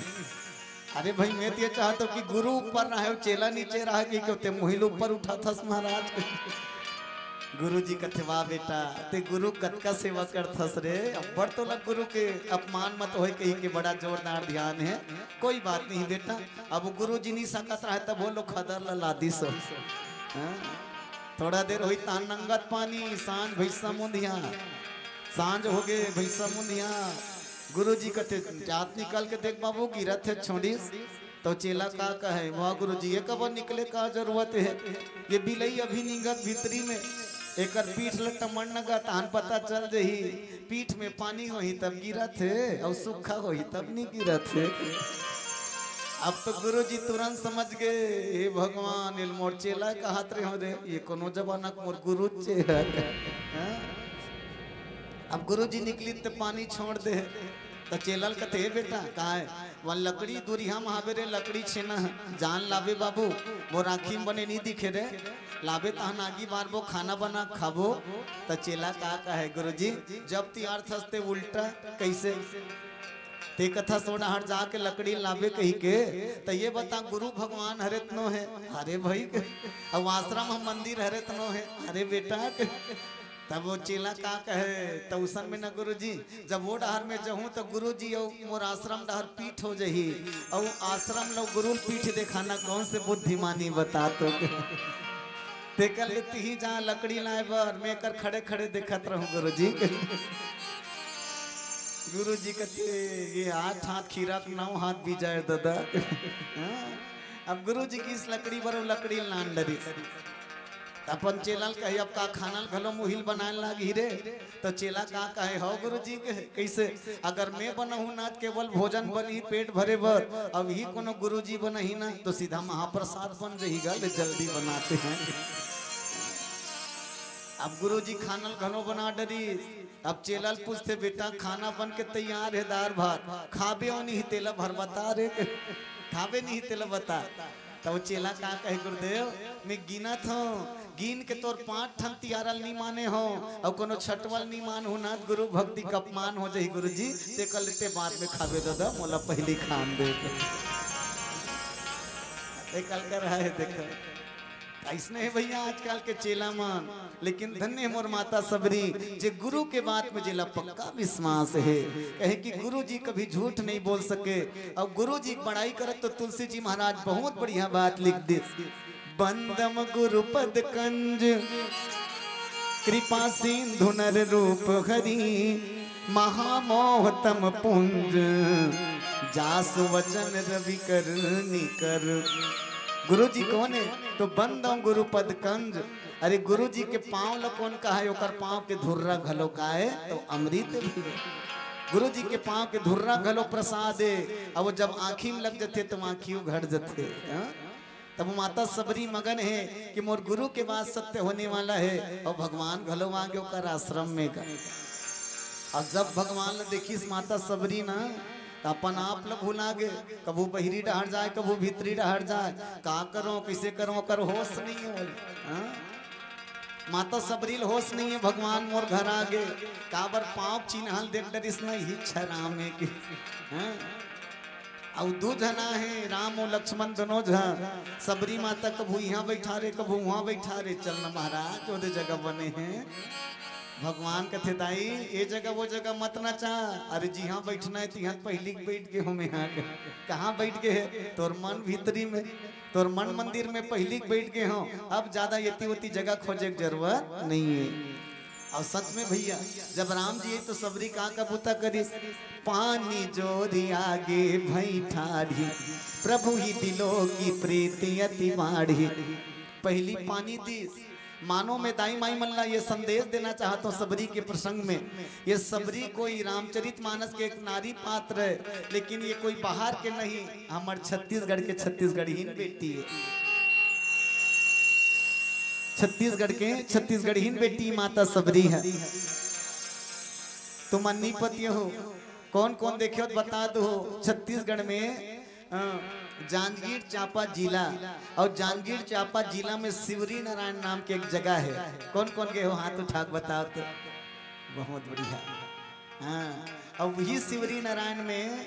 अरे भाई, मैं तो ये चाहत हूँ कि गुरु ऊपर रहे अउ चेला नीचे रहे, कि क्यों ते मुहिल ऊपर उठाथस महाराज। गुरु जी कथे, "वाह बेटा, ते गुरु कतका सेवा करथस रे, अब्बड़ तोला गुरु के अपमान मत होय," कही के बड़ा जोरदार ध्यान है। "कोई बात नहीं बेटा, अब गुरु जी नहीं सकत रहे तब वो लोग खदर ला लादिस हो।" हाँ? थोड़ा देर होई तहाँ नंगत पानी, सांझ भैसा मुंधिया, सांझ हो गे भैसा मुंधिया। गुरु जी कथे, "जात निकल के देख बाबू, गिरत हे छोड़िस।" तो चेला का कहे, "वाह गुरु जी, ये कबर निकले का जरूरत है? ये बिलई अभी निंगत भीतरी में, एकर पीठ ल टमड़ नगा, तहन पता चल जही, पीठ में पानी होही तब गिरत हे, अउ सूखा होही तब नहीं गिरत हे।" अब तो गुरु जी तुरंत समझ गए, "हे भगवान, एल मोर चेला कहत रहे हो रे, ये कोनो जमाना के मोर गुरु चे है।" हाँ? अब गुरु जी निकली त पानी छोड़ दे, त चेला ल कथे, "हे बेटा, काय? वन लकड़ी दूरिहा म हाबे रे, लकड़ी छेना ह, जान लाबे बाबू, वो राखी म बने नी दिखे रे, लाबे तहन आगी बारबो, खाना बना खाबो।" त चेला का कहे, "गुरुजी, जब तियार थस ते उल्टा कइसे? ते कथा सोना हट जाके लकड़ी लाबे कही के, त ये बता गुरु भगवान हरे तनो है?" "हरे भाई।" "अउ आश्रम ह मंदिर हरे तनो है?" "हरे बेटा।" तब वो चेला का कहे, त उसन में न गुरुजी, जब वो डहर में जहूँ त गुरुजी अउ मोर आश्रम डहर पीठ हो जही, अउ आश्रम ल गुरु ल पीठ देखाना कौन से बुद्धिमानी बता तो। तेकर ले तिही जा लकड़ी लाए बर, मैं कर खड़े खड़े देखत रहूं गुरुजी। गुरुजी कथे, "ये आठ हाथ खीरा के नौ हाथ बीजा है दादा।" हाँ? अब गुरुजी किस लकड़ी बर वो लकड़ी लान डरी। त अपन चेला ल कहे, "अब का खाना ल घलो मुहिल बनाए लागी रे?" त चेला का कहे, "हव गुरुजी के, कइसे? अगर मैं बनहूं ना, केवल भोजन बनही पेट भरे बर, अब ही कोनो गुरुजी बनही ना, तो सीधा महाप्रसाद बन जही गा, ले जल्दी बनाते हैं।" अब गुरुजी खाना ल घलो बना डरी। अब चेला ल पूछथे, "बेटा, खाना बन के तैयार हे, दार भात, खाबे ओ नहीं, तेला भर बता रे, खाबे नहीं, तेला बता।" त वो चेला का कहे, "गुरुदेव, मैं गिनत हंव, गिन के तोर पांच ठन तियारा ल नी माने हंव, अउ कोनो छठवा ल नी मानहूं ना, गुरु भक्ति के अपमान हो जही गुरुजी, ते कर लेते बाद में खाबे ददा, मोला पहिली खान दे।" ए कल कर है, देखो। अइसने हे भइया आजकल के चेला मन, लेकिन धन्य हे मोर माता सबरी, जे गुरु के बात में जेला पक्का विश्वास हे, कहे कि गुरु जी कभी झूठ नहीं बोल सके। अउ गुरु जी के बड़ाई करत तो तुलसी जी महाराज बहुत बढ़िया बात लिख दिस, "बंदम गुरु पद कंज, कृपा सिंधु नर रूप हरि, महामोह तम पुंज, जासु वचन रवि कर निकर।" गुरु जी कोन हे? तो बंदम गुरु पद कंज। अरे गुरु जी के पांव ल कोन कहाय? ओकर पांव के धुर्रा घलो काय तो अमृत भी हे। गुरु जी के पांव के धुर्रा घलो प्रसाद हे। अब वो जब आंखी में लग जथे तो आंखी उघड़ जथे। हाँ? तब माता सबरी मगन हे कि मोर गुरु के बात सत्य होने वाला हे, अउ भगवान घलो आ गे ओकर आश्रम में गा। अब जब भगवान ल देखिस माता सबरी ना, त अपन आप ल भुला गे, कभू बहिरी डहर जाय, कभू भीतरी डहर जाय, का करों, कइसे करों, ओकर होश नहीं हे। हाँ? माता सबरी ल होश नहीं हे, भगवान मोर घर आ गे, काबर पांव चिन्हा ल देख डरिस ना, इही छराम हे कि। हाँ? अउ दू झना हे, राम अउ लक्ष्मण दोनों झन। सबरी माता कभू इहाँ बइठा रे, कभू उहाँ बइठा रे। चल न महाराज, ओदे जगह बने हे। भगवान कथे, "दाई, ए जगह वो जगह मत ना चाह। अरे जिहाँ बइठना हे, तिहाँ पहिली बइठ गे हों मैं हा।" कहाँ बइठ गे हे? तोर मन भीतरी में, तोर मन मंदिर में पहिली बइठ गे हों। अब ज्यादा एती ओती जगह खोजे के जरूरत नहीं हे। अउ सच में भइया, जब राम जी आइस तो सबरी का का बूता करिस? पानी जोरी आगे भई ठाढ़ी, प्रभु ही बिलोकी प्रीति अति बाढ़ी। पहिली पानी दिस। मानो मैं दाई माई मन ला ये संदेश देना चाहत हों सबरी के प्रसंग में। ये सबरी कोई रामचरित मानस के एक नारी पात्र हे, लेकिन ये कोई बाहर के नहीं, हमर छत्तीसगढ़ के छत्तीसगढ़ीन बेटी हे। छत्तीसगढ़ के छत्तीसगढ़ीन बेटी माता सबरी हे। तुमन नी पतियो हो, कोन कोन देखे हो त बता दो हो। छत्तीसगढ़ में, अ, जांजगीर चांपा जिला, अउ जांजगीर चांपा जिला में शिवरी नारायण नाम के एक जगह हे। कोन कोन गे हो, हाथ उठा के बताओ तो। बहुत बढ़िया। हाँ, अउ उही शिवरी नारायण में,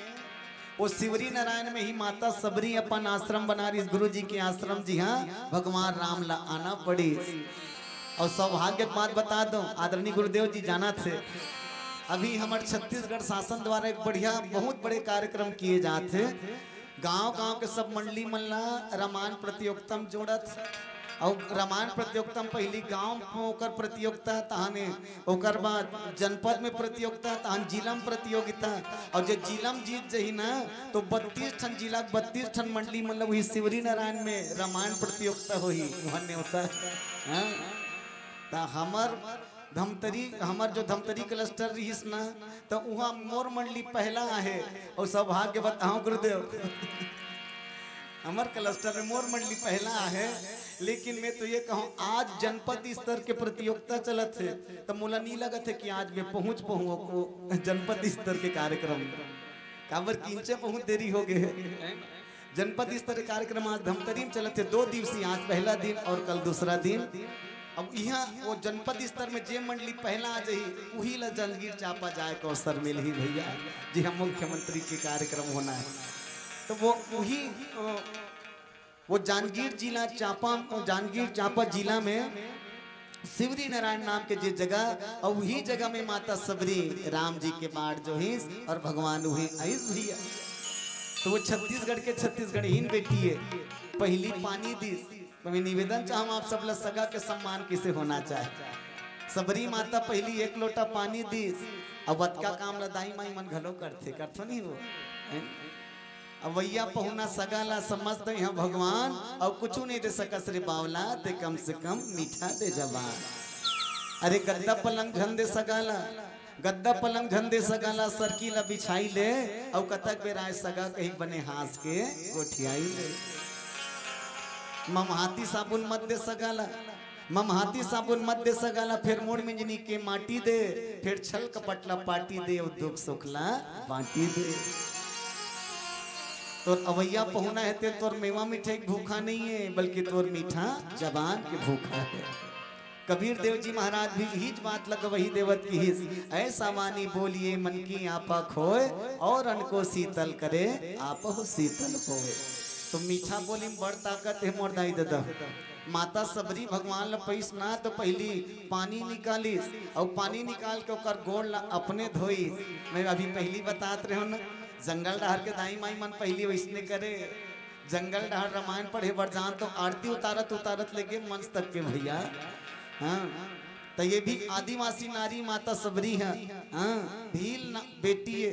वो शिवरी नारायण में ही माता सबरी अपन आश्रम बना रहिस, गुरु जी के आश्रम, जिहाँ भगवान राम ला आना पड़िस। अउ सौभाग्य के बात बता दो, आदरणीय गुरुदेव जी जानथे, अभी हमर छत्तीसगढ़ शासन द्वारा एक बढ़िया, बहुत बड़े कार्यक्रम किए जात हे। गांव-गांव के सब मंडली मन ला रामायण प्रतियोगिता में जोड़त, अउ रामायण प्रतियोगिता में पहिली गांव में ओकर प्रतियोगिता, तहाने ओकर बाद जनपद में प्रतियोगिता, तहान जिला में प्रतियोगिता, अउ जे जिला में जीत जही ना, तो बत्तीस ठन जिला के बत्तीस ठन मंडली मन ला उही शिवरी नारायण में रामायण प्रतियोगिता होही, उहाँ नेवता। हाँ? त हमर धमतरी, हमर जो धमतरी cluster रहिस ना, त उहाँ मोर मंडली पहला आहे। अउ सौभाग्य बताओ गुरुदेव, हमर cluster में मोर मंडली पहला आहे। लेकिन मैं तो ये कहूँ, आज जनपद स्तर के प्रतियोगिता चलत हे, त मोला नी लगत हे कि आज मैं पहुँच पाहूँ वो जनपद स्तर के कार्यक्रम में। काबर किंचे बहुत देरी हो गे हे। जनपद स्तर के कार्यक्रम आज धमतरी में चलत हे, दो दिवसीय, आज पहला दिन अउ कल दूसरा दिन। अब इहाँ वो जनपद स्तर में जे मंडली पहला आ जाही, उही ला जांजगीर चांपा जाए के अवसर मिलही भइया, जिहाँ मुख्यमंत्री के कार्यक्रम होना हे। त वो उही, अ, वो जांजगीर जिला चांपा, जांजगीर चांपा जिला में शिवरी नारायण नाम के जे जगह, अउ उही जगह में माता सबरी राम जी के बाट जोहिस अउ भगवान उही आइस भइया। त वो छत्तीसगढ़ के छत्तीसगढ़ीन बेटी हे, पहिली पानी दिस। त मैं निवेदन चाहूँ आप सब ला, सगा के सम्मान कइसे होना चाही। सबरी माता पहिली एक लोटा पानी दिस, अउ अतका काम ला दाई माई मन घलो करथे, करथो नहीं वो, हैं? अवइया पहुना सगा ला समझत हे भगवान, अउ कुछु नहीं दे सकस रे बावला, ते कम से कम मीठा दे जवान। अरे गद्दा पलंग झन दे सगा ला, गद्दा पलंग झन दे सगा ला, सरकी ला बिछाई ले, अउ कतक बेर आए सगा कहीं बने हाँस के गोठियाई ले। ममहाती साबुन मत दे सगा ला, ममहाती साबुन मत दे सगा ला, फेर मुड़ मिंजनी के माटी दे, फेर छल कपट ला पाटी दे, अउ दुख सुख ला बांटी दे। तोर अवइया पहुना हे ते तोर मेवा मिठाई के भूखा नहीं हे, बल्कि तोर मीठा जबान के भूखा हे। कबीर देव जी महाराज भी इहीच बात ला गवाही देवत किहिस, "ऐसा वाणी बोलिए मन की आपा खोए, और अन को शीतल करे आपहु शीतल होए।" तो मीठा बोली में बड़ ताकत हे मोर दाई ददा। माता सबरी भगवान ला पइस ना तो पहिली पानी निकालिस, अउ पानी निकाल के ओकर गोड़ ला अपने धोइस। मैं अभी पहिली बतात रहेंव ना, जंगल डहर के दाई माई मन पहिली वइसने करे। जंगल डहर रामायण पढ़े बर जान तो आरती उतारत उतारत लेगे मंच तक के भइया। हाँ, त ये भी आदिवासी नारी माता सबरी हे। हाँ, भील ना, बेटी हे,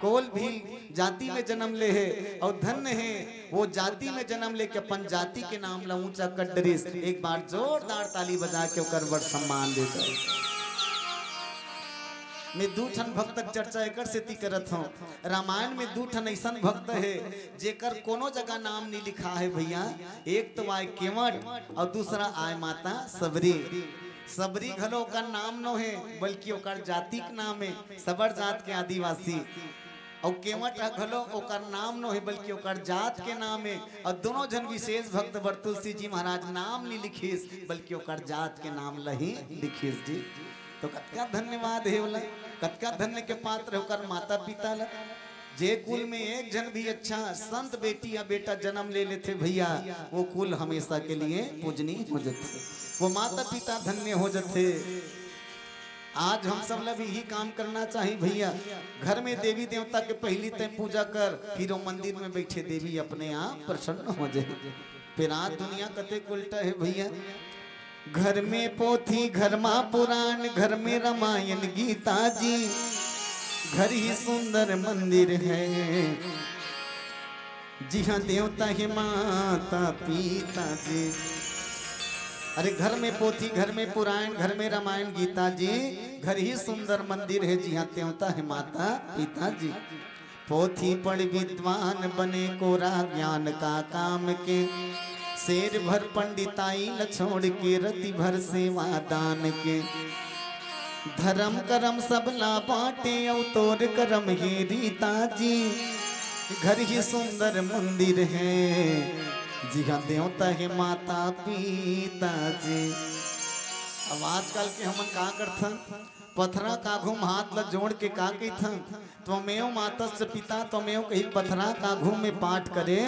कोल भील जाति में जनम ले हे, अउ धन्य हे वो जाति में जनम लेके अपन जाति के नाम ला ऊंचा कर डरिस। एक बार जोरदार ताली बजा के ओकर बर सम्मान दे दो। मैं दू ठन भक्त के चर्चा एकर सेती करत हंव। रामायण में दू ठन अइसन भक्त हे, जेकर कोनो जगह नाम नहीं लिखा हे भइया। एक तो आय केवट अउ दूसरा आय माता सबरी। सबरी घलो ओकर नाम नो हे, बल्कि ओकर जाति के नाम हे, सबर जात के आदिवासी। अउ केवट ह घलो ओकर नाम नो हे, बल्कि ओकर जात के नाम हे। अउ दोनों झन विशेष भक्त बर तुलसी जी महाराज नाम नहीं लिखिस, बल्कि ओकर जात के नाम ल ही लिखिस जी। तो कतका धन्यवाद हे ओला, कतका धन्य के पात्र हे ओकर माता पिता ला। जे कुल में एक झन भी अच्छा संत बेटी या बेटा जन्म ले लेथे भइया, वो कुल हमेशा के लिए पूजनीय हो जथे, वो माता पिता धन्य हो जथे। आज हम सब ला भी यही काम करना चाहिए भइया। घर में देवी देवता के पहिली तैं पूजा कर, फिर वो मंदिर में बैठे देवी अपने आप प्रसन्न हो जाए। फिर आज दुनिया कतेक उल्टा हे भइया। घर में पोथी, घर मा पुराण, घर में रामायण गीता जी, घर ही सुंदर मंदिर हे, जिहाँ देवता हे माता पिता जी। अरे घर में पोथी, घर में पुराण, घर में रामायण गीता जी, घर ही सुंदर मंदिर हे, जिहाँ देवता हे माता पिता जी। पोथी पढ़ विद्वान बने, कोरा ज्ञान का काम के। सेर भर पंडिताई ल छोड़ के, रति भर सेवा दान के। धरम करम सब ला बांटे, अउ तोर करम हे रीता जी। घर ही सुंदर मंदिर हे, जिहाँ देवता हे माता पिता जी। अब आजकल के हमन का करथन, पथरा का आघू म हाथ ला जोड़ के का कहिथन, "त्वमेव मातस्स पिता त्वमेव" कही पथरा का आघू में पाठ करे,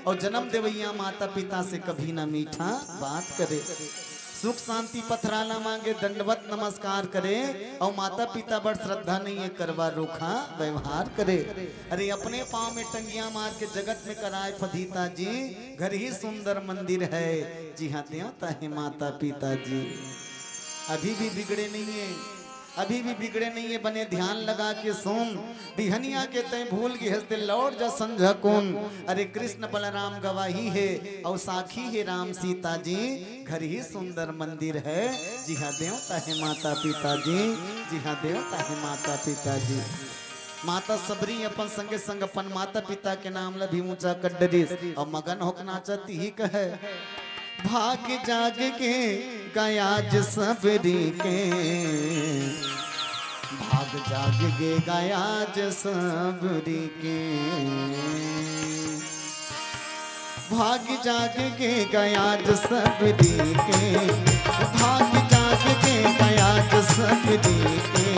अउ जन्म देवइया माता पिता से कभी ना मीठा बात करे। सुख शांति पथरा ला मांगे, दंडवत नमस्कार करे, अउ माता पिता बर श्रद्धा नहीं हे, करवा रूखा व्यवहार करे। अरे अपने पाँव में टंगिया मार के जगत में कराए फदीता जी, घर ही सुंदर मंदिर हे, जिहाँ देवता हे माता पिता जी। अभी भी बिगड़े नहीं हे, अभी भी बिगड़े नहीं हे, बने ध्यान लगा के सुन। बिहनिया के तैं भूल गे हस ते लौट जा संझा कुन। अरे कृष्ण बलराम गवाही हे, अउ साखी हे राम सीता जी। घर ही सुंदर मंदिर हे, जिहाँ देवता हे माता पिता जी, जिहाँ देवता हे माता पिता जी। माता सबरी अपन संगे संग अपन माता पिता के नाम ला भी ऊंचा कर डरिस, अउ मगन होके नाचत ही कहे, "भाग जाग गे गा आज सबरी के, भाग जाग गे गा आज सबरी के।" भाग जाग गे गा आज सबरी के, भाग जाग गे गा आज सबरी के।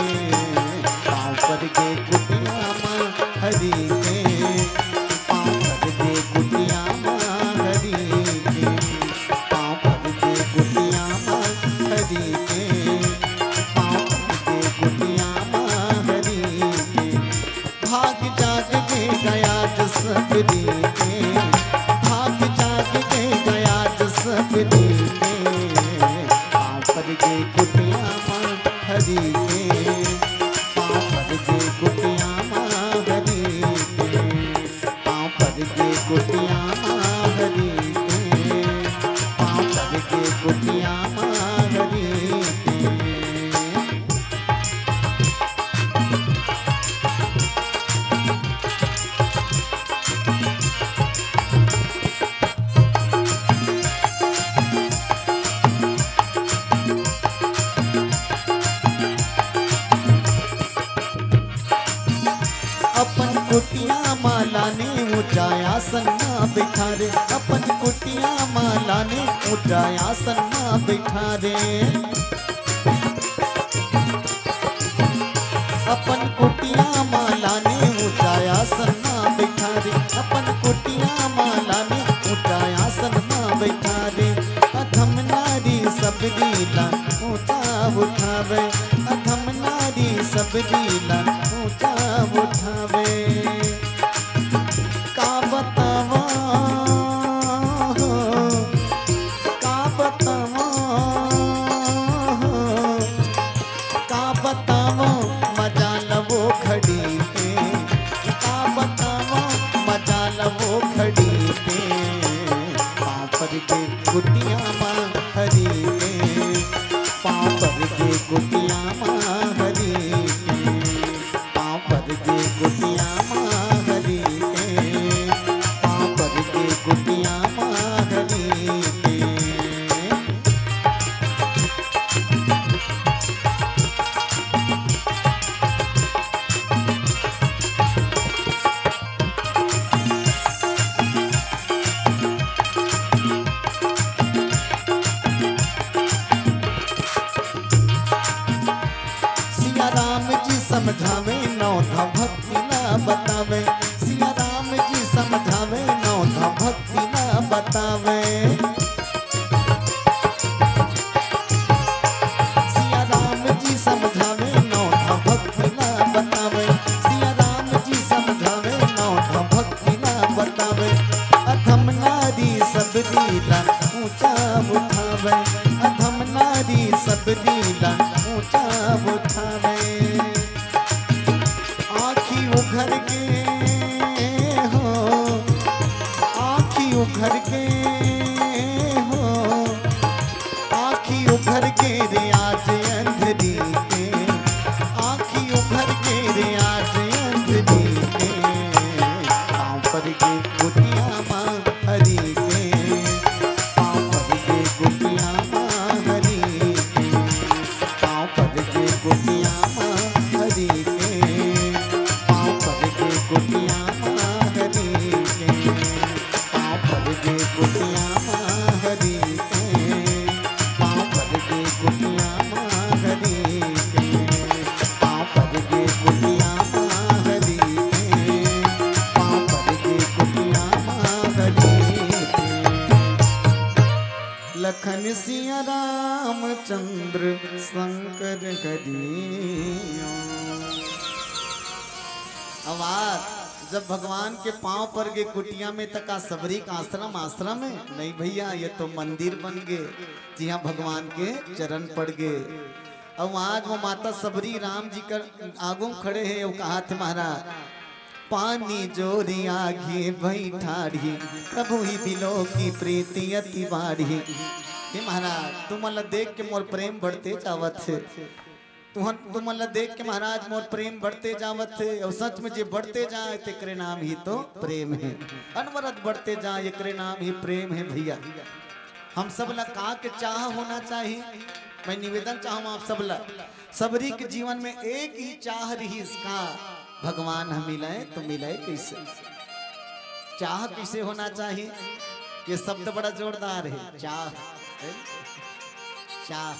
पाँव पर गे कुटिया माँ हरी के, पाँव पर गे कुटिया माँ हरी के, पाँव पर गे कुटिया माँ हरी के, पाँव पर गे कुटिया माँ हरी के। भाग जाग गे गा आज सबरी के, भाग जाग गे गा आज सबरी के। पाँव पर गे कुटिया माँ हरी के, पाँव पर गे कुटिया माँ हरी के, पाँव पर कुटिया मा हरि के, पाँव पर के कुटिया मा हरि के। अपन कुटिया मा लाने ऊंचा आसन मा बैठारे, अपन कुटिया मा लाने ऊंचा आसन मा बैठारे। अपन कुटिया मा लाने ऊंचा आसन मा बैठारे, अपन कुटिया मा लाने ऊंचा आसन मा बैठारे। अधम नारी सबरी ला ऊंचा उठावे, अधम नारी सबरी ला ऊंचा उठावे। का बतावा हो, का बतावा हो, का बतावा मजा लवो घड़ी के, का बतावा मजा लवो घड़ी के। पाँव पर के कुटिया मा हरि के, पाँव पर के कुटिया मा हरि के। पाँव पर के कुटिया मा हरि के, पाँव पर के कुटिया मा हरि के। सिया राम जी समझावे, नौ धा भक्ति ला बतावे। सिया राम जी समझावे, नौ धा भक्ति ला बतावे। सिया राम जी समझावे, नौ धा भक्ति ला बतावे। सिया राम जी समझावे, नौ धा भक्ति ला बतावे। अधम नारी सबरी ला ऊंचा उठावे, अधम नारी सबरी ला ऊंचा उठावे। आँखी उघर के हो, आँखी उघर के हो, आँखी उघर के रे आज अंधरी के, आँखी उघर के रे आज अंधरी के। पाँव पर के कुटिया मा हरि के, पाँव पर के कुटिया मा हरि के। पाँव पर के कुटिया मा हरि के, पाँव पर के कुटिया मा हरि के, पाँव पर के कुटिया मा हरि के, पाँव पर के कुटिया मा हरि के, पाँव पर के कुटिया मा हरि के, पाँव पर के कुटिया मा हरि के। लखन सिया रामचंद्र शंकर करियो। आवाज जब भगवान के पांव पर गे कुटिया में, त का सबरी का आश्रम, आश्रम है? नहीं भैया, ये तो मंदिर बन गे, जिहां भगवान के चरण पड़ गे। अउ आज वो माता सबरी राम जी कर आगू में खड़े हे, वो कहा थे महाराज, पानी जोरी आगे बैठाड़ी, प्रभु ही बिलो की प्रीति अति बाढ़ी। हे महाराज, तुमन ला देख के मोर प्रेम बढ़ते जावत हे। तुहन, तुमन ला देख के महाराज मोर प्रेम बढ़ते जावत हे। अउ सच में जे बढ़ते जाए तेकरे नाम ही तो प्रेम हे। अनवरत बढ़ते जाए एकरे नाम ही प्रेम हे भैया। हम सब ला का के चाह होना चाहिए? मैं निवेदन चाहूँ आप सब ला, सबरी के जीवन में एक ही चाह रहिस का, भगवान ह मिलय तो मिलय कइसे? चाह कइसे होना चाहिए? ये शब्द बड़ा जोरदार हे, चाह, हे? चाह।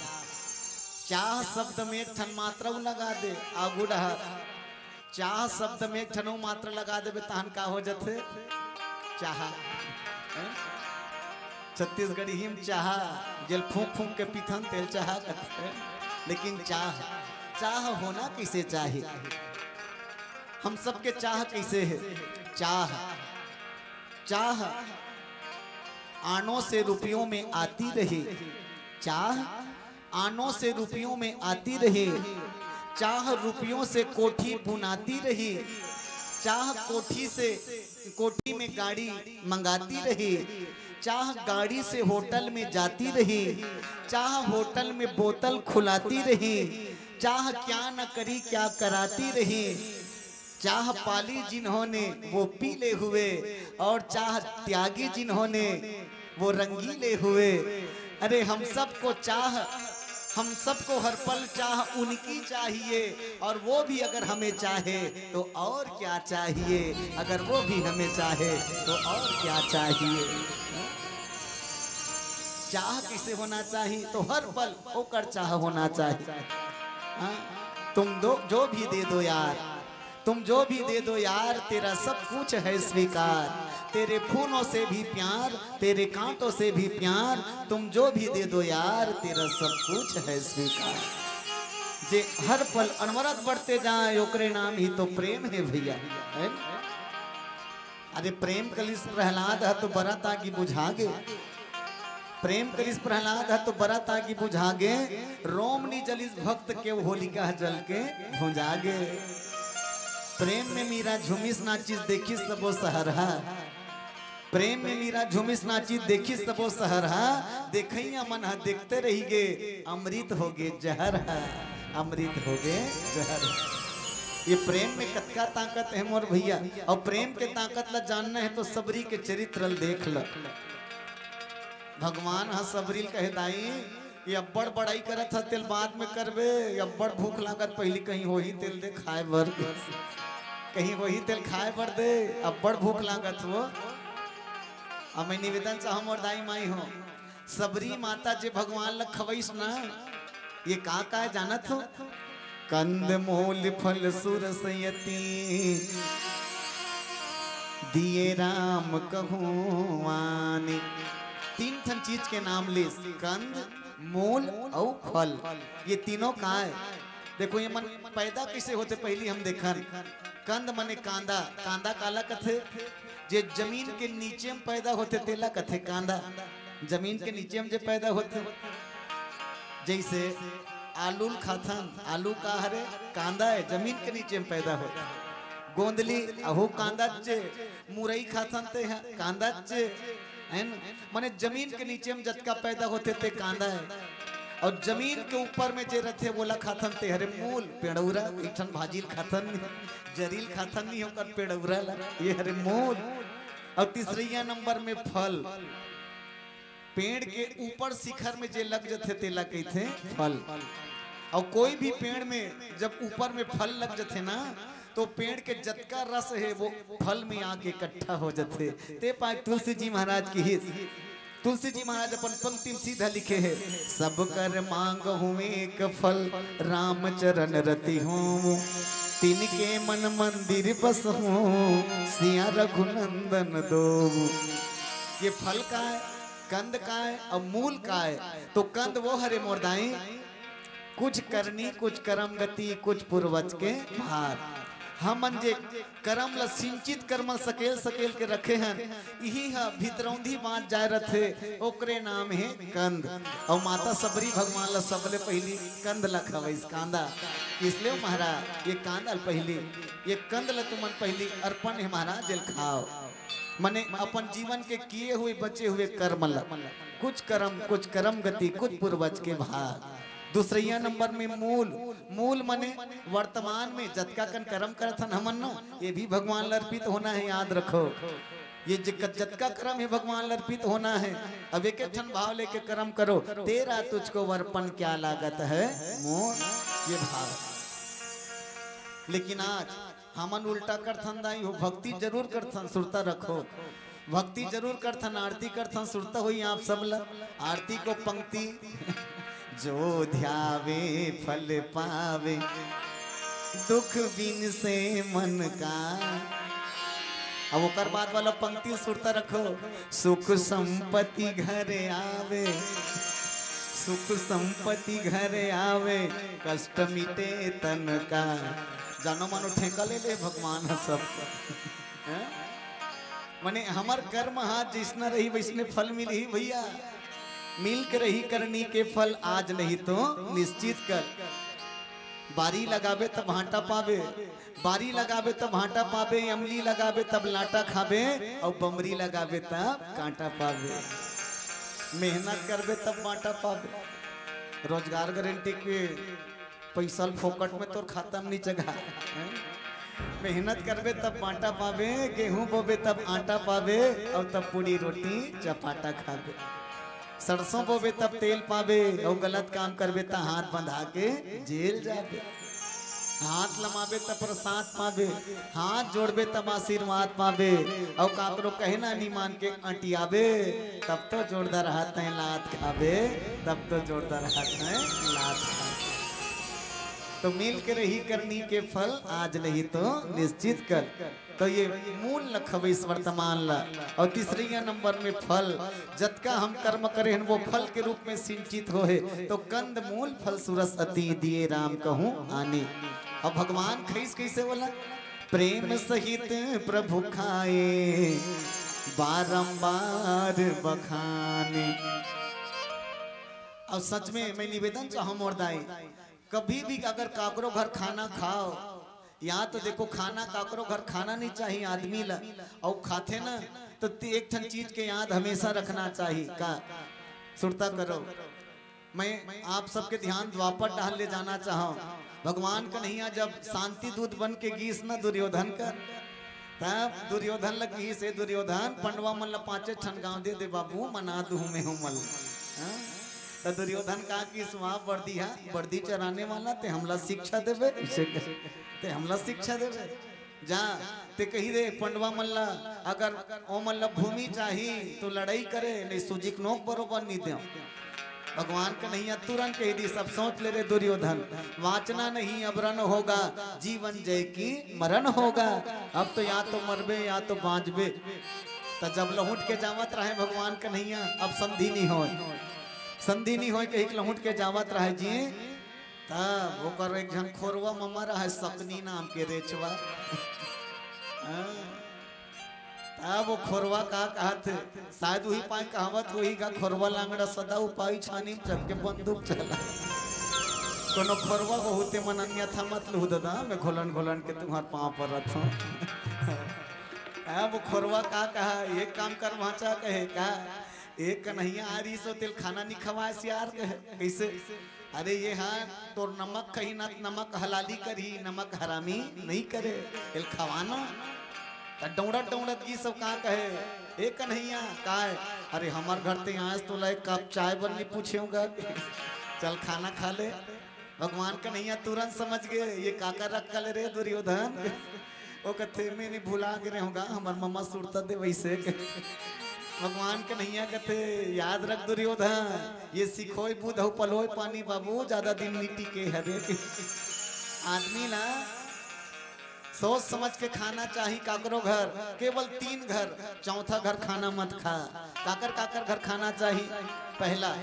चाह शब्द में एक ठन मात्रा अउ लगा दे, आगू डहर। चाह शब्द में एक ठन अउ मात्रा लगा देबे, तहन का हो जथे? चाह। हैं? छत्तीसगढ़ी में चाह, जेल फूंक फूंक के पीथन तेल चाह कथे। लेकिन चाह, चाह होना कइसे चाही? हम सबके चाह कइसे हे? चाह, चाह आनों से रुपयों में आती रही। चाह आनों से रुपयों में आती रही, चाह रुपयों से कोठी बुनाती रही, चाह कोठी से, कोठी में गाड़ी मंगाती रही, चाह गाड़ी से होटल में जाती रही, चाह होटल में बोतल खुलाती रही, चाह क्या न करी क्या कराती रही। चाह पाली जिन्होंने वो पी ले हुए, और चाह त्यागी जिन्होंने वो रंगीले हुए। अरे हम सबको चाह, हम सबको हर पल चाह उनकी चाहिए, और वो भी अगर हमें चाहे तो और क्या चाहिए, अगर वो भी हमें चाहे तो और क्या चाहिए। चाह किसे होना चाहिए? तो हर पल ओकर चाह होना चाहिए। हाँ? तुम दो, जो भी दे दो यार, तुम जो भी दे दो यार, तेरा सब कुछ है स्वीकार। तेरे फूलों से भी प्यार, तेरे कांटों से भी प्यार, तुम जो भी दे दो यार, तेरा सब कुछ है स्वीकार। जे हर पल अनवरत बढ़ते जाए, ओकरे नाम ही तो प्रेम है भैया, है ना? अरे प्रेम कलिस प्रहलाद ह तो बरत आगी बुझा गे, प्रेम कलिस प्रहलाद ह तो बरत आगी बुझा गे, रोम नी जलिस भक्त के होलिका ह जल के भुंजा गे। प्रेम में मीरा झुमिस नाचिस देखिस सबो सहर ह, प्रेम में मीरा झुमिस नाचिस देखिस सबो सहर ह, देखइया मन ह देखते रहि गे, अमृत हो गे जहर ह, अमृत हो गे जहर ह। ये प्रेम में कतका ताकत है मोर भैया, और प्रेम के ताकत ला जानना है तो सबरी के चरित्र ल देख ल। भगवान ह सबरी ल कहे, दाई, ये अब्बड़ बड़ाई करत हस, तेल बाद में करबे, ये अब्बड़ भूख लागत, पहिली कहीं होही तेल दे खाए बर, कहीं होही तेल खाए बर दे, अब्बड़ भूख लागत हो। अब मैं निवेदन चाहूं मोर दाई माई हो, सबरी माता जे भगवान ल खवइस ना, ये का का है जानत हो? कंद मूल फल सुरस यति, दिए राम कहूँ आनी। तीन ठन चीज के नाम लिस, कंद, मूल अउ फल। ये तीनों काय? देखो, ये मन पैदा कइसे होथे, पहिली हम देखन। कंद मने कांदा। कांदा काला कथे? जे जमीन के नीचे म पैदा होथे, तेला कथे कांदा। जमीन के नीचे म जे पैदा होथे, जइसे आलू ल खाथन, आलू का हरे? कांदा है, जमीन के नीचे म पैदा होथे। गोंदली, अहू कांदा चे। मुरई खाथन, ते ह कांदा चे, है न? माने जमीन के नीचे म जतका पैदा होथे, ते कांदा है। और जमीन के ऊपर में जे रथे, वोला खाथन, ते हरे मूल, पेड़ौरा, एक ठन भाजी ल खाथन, जरी ल खाथन नहीं, ओकर पेड़ौरा ला, ये हरे मूल। और तीसरइया नंबर में फल, पेड़ के ऊपर शिखर में जे लग जथे, तेला कहिथे फल। और कोई भी पेड़ में जब ऊपर में फल लग जथे ना, तो पेड़ के जतका रस है, वो फल में आके इकट्ठा हो जथे। ते पाए तुलसी जी महाराज किहिस, तुलसी जी महाराज अपन पंक्ति में सीधा लिखे है, "सब कर मांगहु एक फल, राम चरण रति होऊं, तिनके मन मंदिर बसहु, सिया रघुनंदन दोऊं।" ये फल काय, कंद काय और मूल काय? तो कंद वो हरे मोर दाई, कुछ करनी, कुछ करम गति, कुछ पूर्वज के भार। हमन जे करम ल सिंचित करम ल सकेल सकेल के रखे हन, इही ह भितरौंधी बांच जाय रथे, ओकरे नाम हे कंद। अउ माता सबरी भगवान ल सबले पहिली कंद ल खवइस, कांदा। इसलिए महाराज, ये कांदा ल पहिली, ये कंद ल तुमन पहिली अर्पण हे महाराज, जेल खाव। मने अपन जीवन के किए हुए, बचे हुए कर्म ल, कुछ कर्म, कुछ कर्म गति, कुछ पूर्वज के भाग। दूसरइया नंबर में मूल, मूल मने वर्तमान में जतका कन कर्म करत हन हमन न, ये भी भगवान ल अर्पित होना है, याद रखो। ये जे क-, जतका कर्म है भगवान ल अर्पित होना है। अब एक एक ठन भाव लेके कर्म करो, तेरा तुझको अर्पण क्या लागत है मोर, ये भाव। लेकिन आज हमन उल्टा करथन दाई हो, भक्ति जरूर करथन, सुरता रखो, भक्ति जरूर करथन, आरती करथन, सुरता होई आप सब ल। आरती को पंक्ति, "जो ध्यावे फल पावे, दुख बिन से मन का।" अब ओकर बाद वाला पंक्ति सुरता रखो, "सुख संपत्ति घर आवे, सुख संपत्ति घर आवे, कष्ट मिटे तन का।" जानो मानो ठेका ले ले भगवान ह सब। हैं? मने हमर कर्म हा जइसना रही वइसने फल मिलही भैया। मिल के रही करनी के फल आज नहीं तो निश्चित कर। बारी लगाबे तब भांटा पाबे, बारी लगाबे तब भांटा पाबे, अमली लगाबे तब लाटा खाबे, अउ बमरी लगाबे तब कांटा पाबे। मेहनत करबे तब बांटा पाबे। रोजगार गारंटी के पइसा ल फोकट में तोर खाता में नइ चघा। हैं? मेहनत करबे तब बांटा पाबे, गेहूं बोबे तब आटा पाबे, अउ तब पूड़ी रोटी चपाटा खाबे। सरसों बोबे तब तेल पाबे, अउ गलत काम करबे त हाथ बंधा के जेल जाबे। हाथ लमाबे तब प्रसाद पाबे, हाथ जोड़बे तब आशीर्वाद पाबे, अउ काकरो कहना नि मान के अंटियाबे, तब तो जोरदार हाथ है लात खाबे, तब तो जोरदार हाथ है लात खाबे। तो मिल के रही करनी के फल, आज नहीं तो निश्चित कल। तो ये मूल लखब इस वर्तमान ला। अउ तीसरइया नंबर में फल, जतका हम कर्म करे हन, वो फल के रूप में सिंचित होहे। तो कंद मूल फल सुरस अति, दिए राम कहूँ आने। अब भगवान खइस कइसे बोला, प्रेम सहित प्रभु खाए, बारंबार बखाने। अउ सच में मैं निवेदन चाहूं मोर दाई, कभी भी अगर काकरो घर खाना खाव, या तो देखो, खाना काकरो घर खाना नइ चाही आदमी ला, अउ खाथे ना, तो ते-, एक ठन चीज के याद हमेशा रखना चाही। का सुरता करो, मैं आप सबके ध्यान द्वापर डहर ले जाना चाहूं। भगवान कन्हैया जब शांति दूत बन के गीस ना दुर्योधन कर, तब दुर्योधन ल कहिस, "हे दुर्योधन, पंडवा मन ल पांचे ठन गांव दे दे बाबू, मना दूहूं मैं हूं मन।" हाँ? त दुर्योधन का किहिस, "वाह बरदी हा, बरदी चराने वाला, ते हमला शिक्षा देबे?" इसे कहे, "ते हमला शिक्षा देबे? जा, ते कहि दे पंडवा मन ल, अगर ओमन ल भूमि चाही तो लड़ई करे, नहीं सूजी के नोक बरोबर नइ देंव।" भगवान कन्हैया तुरंत कहि दिस, "अब सोच ले रे दुर्योधन, वांछना नहीं अब रण होगा, जीवन जय की मरण होगा।" अब तो या तो मरबे या तो बांचबे। त जब लहुट के जावत रहे भगवान कन्हैया, अब संधि नइ होय, संधि नइ होय कहिके लहुट के जावत रहे जी। तब ओकर एक झन खोरवा ममा रहे, सकनी नाम के रेचवा। हाँ। तब वो खोरवा का कहत, शायद उही पाय कहावत होही गा, "खोरवा लांगड़ा सदा उपाय छानी में चढ़ के बंदूक चला।" कोनो खोरवा बहुते मन अन्यथा मत लूह ददा, मैं घोलन घोलन के तुम्हार पाँव परत हूँ। अब वो खोरवा का कहा, "एक काम कर भांचा," कहे, "का?" "एक कन्हैया आ रही सो तेल खाना नहीं खवाए सियार," कहे। "कैसे?" "अरे ये हा तोर नमक खही ना, नमक हलाली करही, नमक हरामी नहीं करे, तेल खवाना।" त डौड़त डौड़त गीस अउ का कहे, "ए कन्हैया, काय? अरे हमर घर ते आयस तोला एक कप चाय बर नइ पूछेंव गा। चल खाना खा ले।" भगवान कन्हैया तुरंत समझ गे, "ये काकर अक्कल रे दुर्योधन?" वो कथे, "मैं नइ भुला गे रेहेंव गा, हमर ममा सुरता दे वइसे।" भगवान कन्हैया कथे, "याद रख दुर्योधन, ये सिखोय बुध अउ पलोय पानी बाबू, ज्यादा दिन नइ टिके हरे।" आदमी ना सोच समझ के खाना चाही। काकरो घर, केवल तीन घर, चौथा घर खाना मत खा। काकर काकर घर खाना चाही? पहला,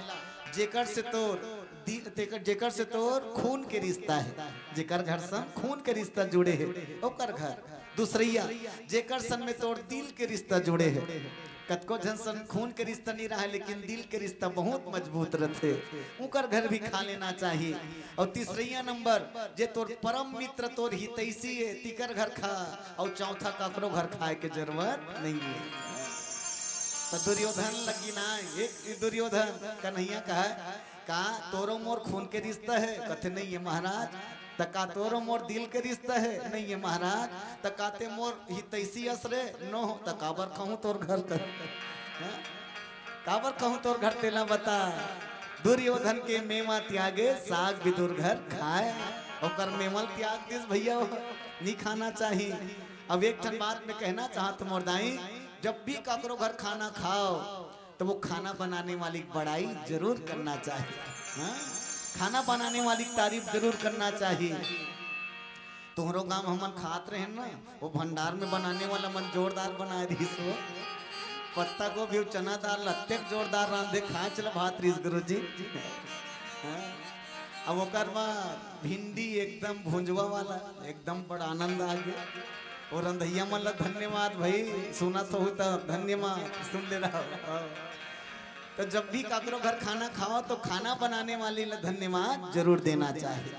जेकर से तोर दि-, तेकर, जेकर से तोर खून के रिश्ता है, जेकर घर संग खून के रिश्ता जुड़े है, ओकर घर। दूसरैया, जेकर संग में तोर दिल के रिश्ता जुड़े है। कतको झन संग खून के रिश्ता नहीं रहा है, लेकिन दिल के रिश्ता बहुत मजबूत रहते, उकर घर भी खा लेना चाहिए। और तीसरैया नंबर, जे तोर परम मित्र, तोर हितैषी है, तिकर घर खा, और चौथा काकरो घर खाए के जरूरत नहीं है। तो दुर्योधन लगी ना, एक दुर्योधन कन्हैया कहा, "का तोरो मोर खून के रिश्ता है?" कथे, "नहीं है महाराज।" "त का तोरो मोर दिल के रिश्ता है?" "नहीं है महाराज।" "त का ते मोर हितैषी अस रे?" "नो।" "त काबर खाहूं तोर घर का?" हैं? "काबर खाहूं तोर घर, तेला बता।" दुर्योधन के मेवा त्यागे, साग बिदुर घर खाए। ओकर मेवा ल त्याग दिस भैया, वो नहीं खाना चाहिए। अब एक ठन बात मैं कहना चाहत मोर दाई, जब भी काकरो घर खाना खाओ, तो वो खाना बनाने वाली की बड़ाई जरूर करना चाहिए। हाँ? खाना बनाने वाली की तारीफ जरूर करना चाहिए। तुम्हरो गांव हमन खात रहे ना, वो भंडार में बनाने वाला मन जोरदार बनाए रहिस वो। पत्ता गोभी अउ चना दाल ल अतेक जोरदार रांधे, खाए चला भात रहिस गुरुजी। हाँ? अब ओकर बाद भिंडी एकदम भुंजवा वाला, एकदम बड़ा आनंद आ गया। और रंधैया मन ला धन्यवाद भाई, सुनत हो तो धन्यवाद, सुन ले रहा हो। तो जब भी काकरो घर खाना खाओ तो खाना बनाने वाली ला धन्यवाद जरूर देना चाहिए।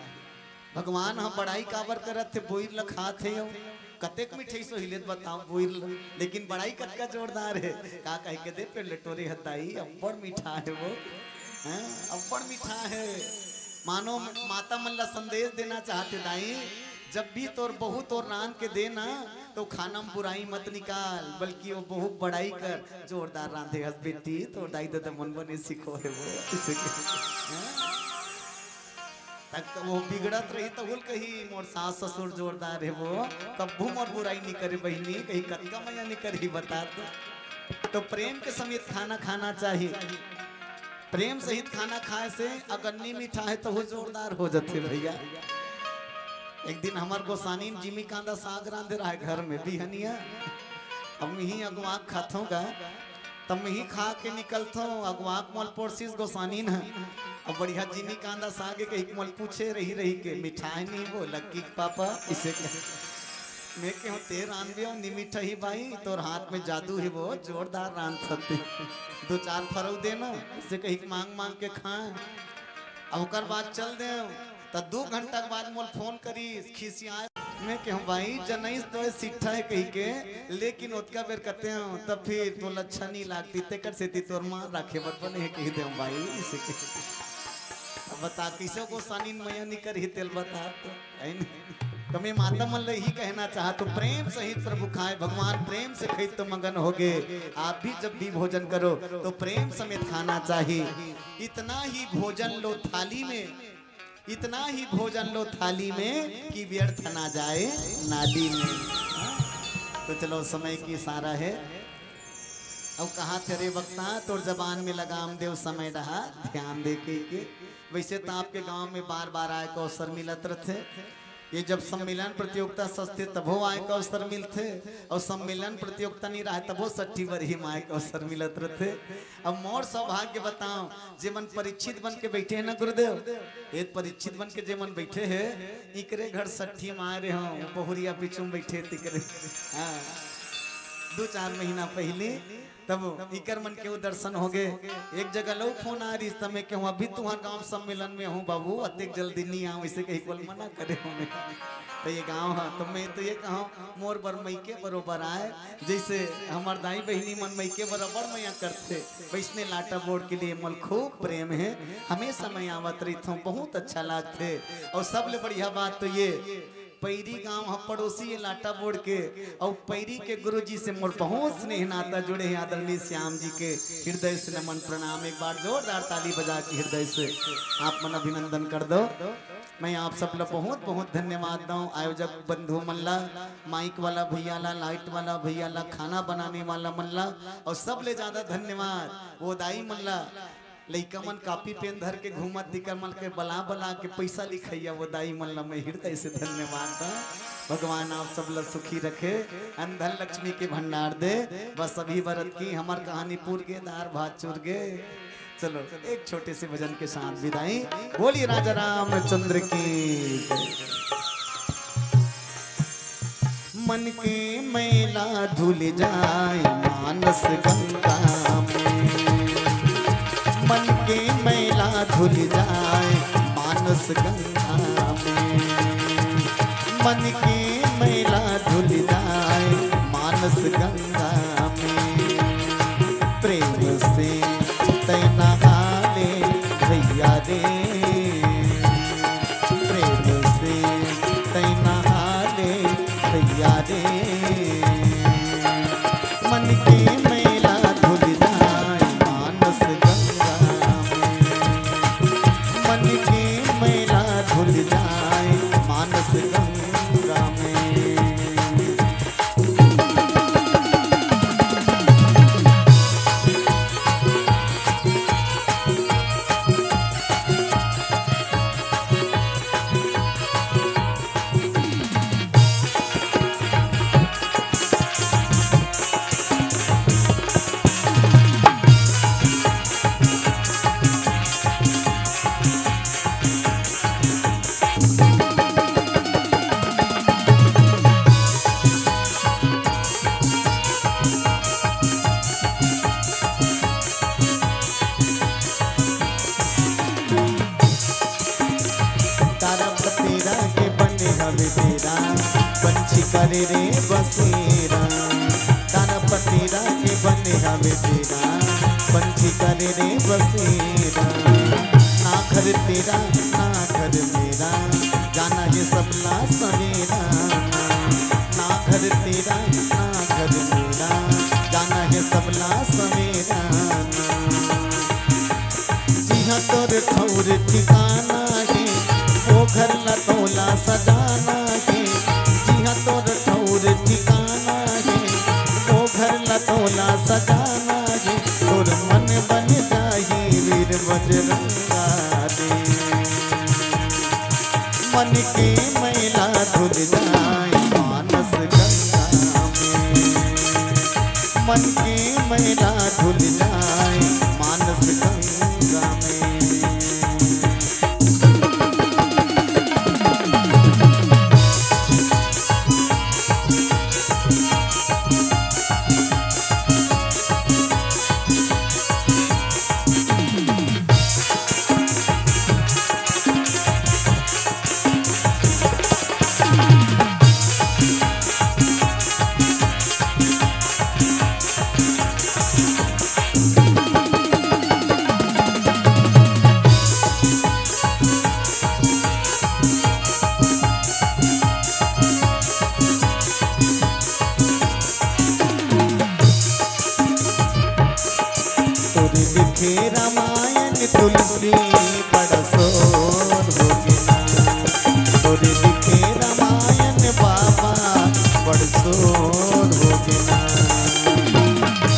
भगवान ह बड़ाई काबर करत हे, बोइर ल खात हे अउ कतेक मिठाई सोहिलेत बताओ बोइर ल, लेकिन बड़ाई कतका जोरदार हे। का कहे के दे पेड़ ले टोरे ह दाई, अब्बड़ मीठा हे वो, हैं, अब्बड़ मीठा हे। मानो माता मन ला संदेश देना चाहत हे दाई, जब भी तोर बहू तोर रांध के दे ना, तो खाना में बुराई मत निकाल, बल्कि वो बहू बड़ाई कर, जोरदार रांधे हस बेटी, तोर दाई ददा मन बने सीखो हे वो, इसे के, हैं? तक तो वो बिगड़त रही तहुल कही, "मोर सास ससुर जोरदार हे वो, कब्बू मोर बुराई नी करे बहिनी," कही, "कतका मया नी करही बता तो।" तो प्रेम के समेत खाना खाना चाही। प्रेम सहित खाना खाए से अगर नी मीठा हे तो वो जोरदार हो जाथे भैया। एक दिन हमर गोसानी जिमी कांदा साग रांधे रहे घर में बिहनिया, अब इही अगवा खाथों गा, तब मैं ही खा के निकलथों, अगवा के मोल पोरसिस गोसानी न। अब बढ़िया जिमी कांदा साग हे कही के मोल पूछे रही रही के, "मिठाई नी वो लक्की के पापा?" इसे कहे। मैं कहूँ, "ते रांधबे हो नी मिठाई बाई, तोर हाथ में जादू हे वो, जोरदार रांध सकते। दो चार फरऊ देना," इसे कही के मांग मांग के खाए। अब ओकर बाद चल दे, त दू घंटा के बाद मोल फोन करिस, खिसियाए। मैं कहूँ, "भाई, जनइस तो सिट्ठा हे," कही के, "लेकिन ओतका बेर कते हो, त फिर तोला अच्छा नी लागती, तेकर सेती तोर मां राखे बर बने हे," कही दे भाई, इसे के। अब बता, किसे गोसानी मया नी करही, तेल बता तो, है नी? तो मैं माता मन ले ही कहना चाहत हूँ, प्रेम सहित प्रभु खाए, भगवान प्रेम से खाई तो मगन होगे। आप भी जब भी भोजन करो, तो प्रेम समेत खाना चाहिए। इतना ही भोजन लो थाली में, इतना ही भोजन लो थाली में कि व्यर्थ ना जाए नाली में। तो चलो, समय की इशारा है। अब कहा थे रे वक्ता, तोर जबान में लगाम देव समय रहा, ध्यान दे के, के। वैसे तो आपके गांव में बार बार आए को अवसर मिलत रहते। ये जब सम्मेलन प्रतियोगिता सस्ते तभो आए का अवसर मिलथे, और सम्मेलन प्रतियोगिता नहीं रहे तभो सट्ठी बरही में आए का अवसर मिलत रहथे। अब मोर सौभाग्य बताओ, जे मन परीक्षित बन के बैठे हैं ना गुरुदेव, ये परीक्षित बन के जे मन बैठे हैं, इकरे घर सट्ठी में आए रहे हो, बहुरिया पीछू में बैठे तिकरे। हाँ, दो चार महीना पहले तब इकर मन के वो दर्शन हो गए। एक जगह लो फोन आ रही, तब मैं कहूँ, "अभी तुम्हार गांव सम्मेलन में हूँ बाबू, अतेक जल्दी नहीं आऊँ," इसे कही बोल मना करे हूँ मैं। तो ये गांव है, तो मैं तो ये कहूँ, मोर बर मइके बरोबर आए, जैसे हमार दाई बहिनी मन मइके बरोबर मया करथे, वैसने लाटा बोड़ के लिए मोल खूब प्रेम है। हमेशा मैं आवत रहिथों, बहुत अच्छा लागथे। और सबले बढ़िया बात तो ये पैरी गांव ह पड़ोसी ये लाटा बोड़ के, अउ पैरी के गुरुजी से मोर बहुत स्नेह नाता जुड़े हे। आदरणीय श्याम जी के हृदय से नमन प्रणाम। एक बार जोरदार ताली बजा के हृदय से आप मन अभिनंदन कर दो। मैं आप सब ला बहुत बहुत धन्यवाद दऊं, आयोजक बंधु मन ला, माइक वाला भैया ला, लाइट वाला भैया ला, खाना बनाने वाला मन ला, और सबले ज्यादा धन्यवाद वो दाई मन ला, लइका मन कापी पेन धर के घूमत, तिकर मन के बला बला के पैसा लिखइया वो दाई मन ला मैं हृदय से धन्यवाद दा। भगवान आप सब ला सुखी रखे, अन धन लक्ष्मी के भंडार दे। बस अभी बरत की हमर कहानी पूर गे, दार भात चूर गे। चलो, एक छोटे से भजन के साथ विदाई। बोलिए राजा रामचंद्र की जय। मन के मैला धुल जाए मानस गंगा में, मन के मैला धुल जाए मानस गंगा में, मन के मैला धुल जाए मानस गंगा में। प्रेम से तै नहा ले भैया रे, प्रेम से तै नहा ले भैया रे। मन के मैला धुल जाए मानस गंगा में, मन के मैला धुल जाए मानस गंगा में। बेरा, पंछी करे रे बसेरा, दाना पतीरा के बने हवे बेरा, पंछी करे रे बसेरा। ना घर तेरा, ना घर मेरा, जाना हे सबला सवेरा। ना घर तेरा, ना घर मेरा, जाना हे सबला सवेरा। जिहाँ तोर ठौर ठिकाना हे, ओ घर ला तोला सजाना हे। जिहाँ तोर ठौर ठिकाना हे, ओ घर ला तोला सजाना हे। तोर मन बन जाही वीर बजरंगा दे। मन के मैला धुल जाए मानस गंगा में। मन के मैला धुल जाए मानस गंगा में। तोरे लिखे रामायण तुलसी बड़ शोर होगे ना। तोरे लिखे रामायण बाबा बड़ शोर होगे ना।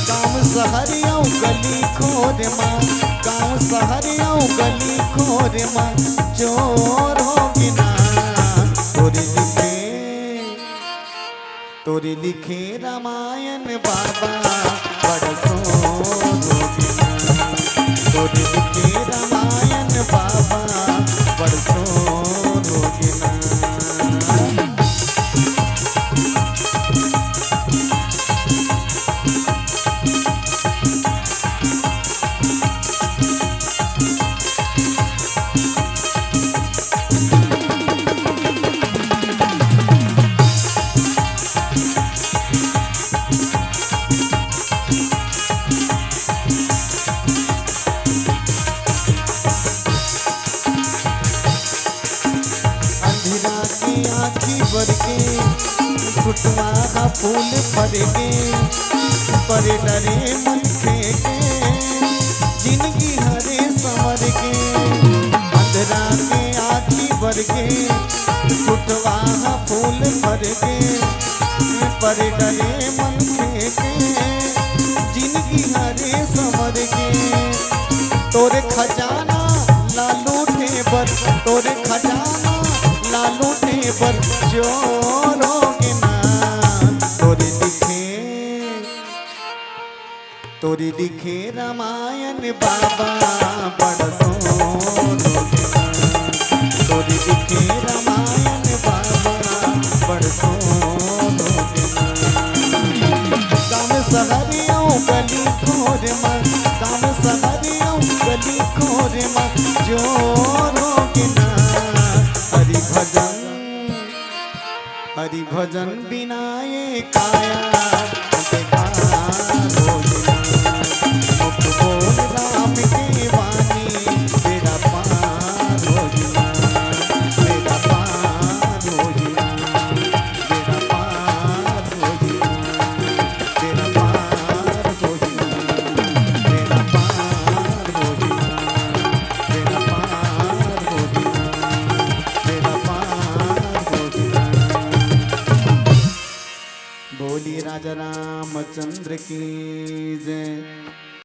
गाँव शहर अउ गली खोर मा, गाँव शहर अउ गली खोर मा चोर होगे ना। तोरे लिखे तोरे लिखे रामायण बाबा बड़ शोर होगे ना। तोरे लिखे रामायण बाबा बड़ शोर होगे ना। अंधेरा के आँखी बर के, सुटवा हा फूल फर के, पर डरे मनखे के, जिनगी हरे संवर के। अंधेरा के आँखी बर के, सुटवा हा फूल फर के, पर डरे मनखे के, जिनगी हरे संवर के। तोरे खजाना ला लूटे बर, तोरे खजाना ला लूटे बर चोर होगे ना। तोरे लिखे, तोरे लिखे रामायण बाबा बड़ शोर होगे ना। तोरे लिखे रामायण बाबा बड़ शोर होगे ना। गाँव शहर अउ गली खोर मा, गाँव शहर अउ गली खोर मा चोर होगे ना। हरि भजन, हरि भजन बिना ये काया बेकार होगे ना। मुख बोल राम के बानी, बेड़ा पार होगे ना, बेड़ा पार होगे ना। बेड़ा पार होगे ना, बेड़ा पार होगे ना, बेड़ा पार होगे ना, बेड़ा पार होगे ना, बेड़ा पार होगे ना। बोलिए राजा रामचंद्र की जय।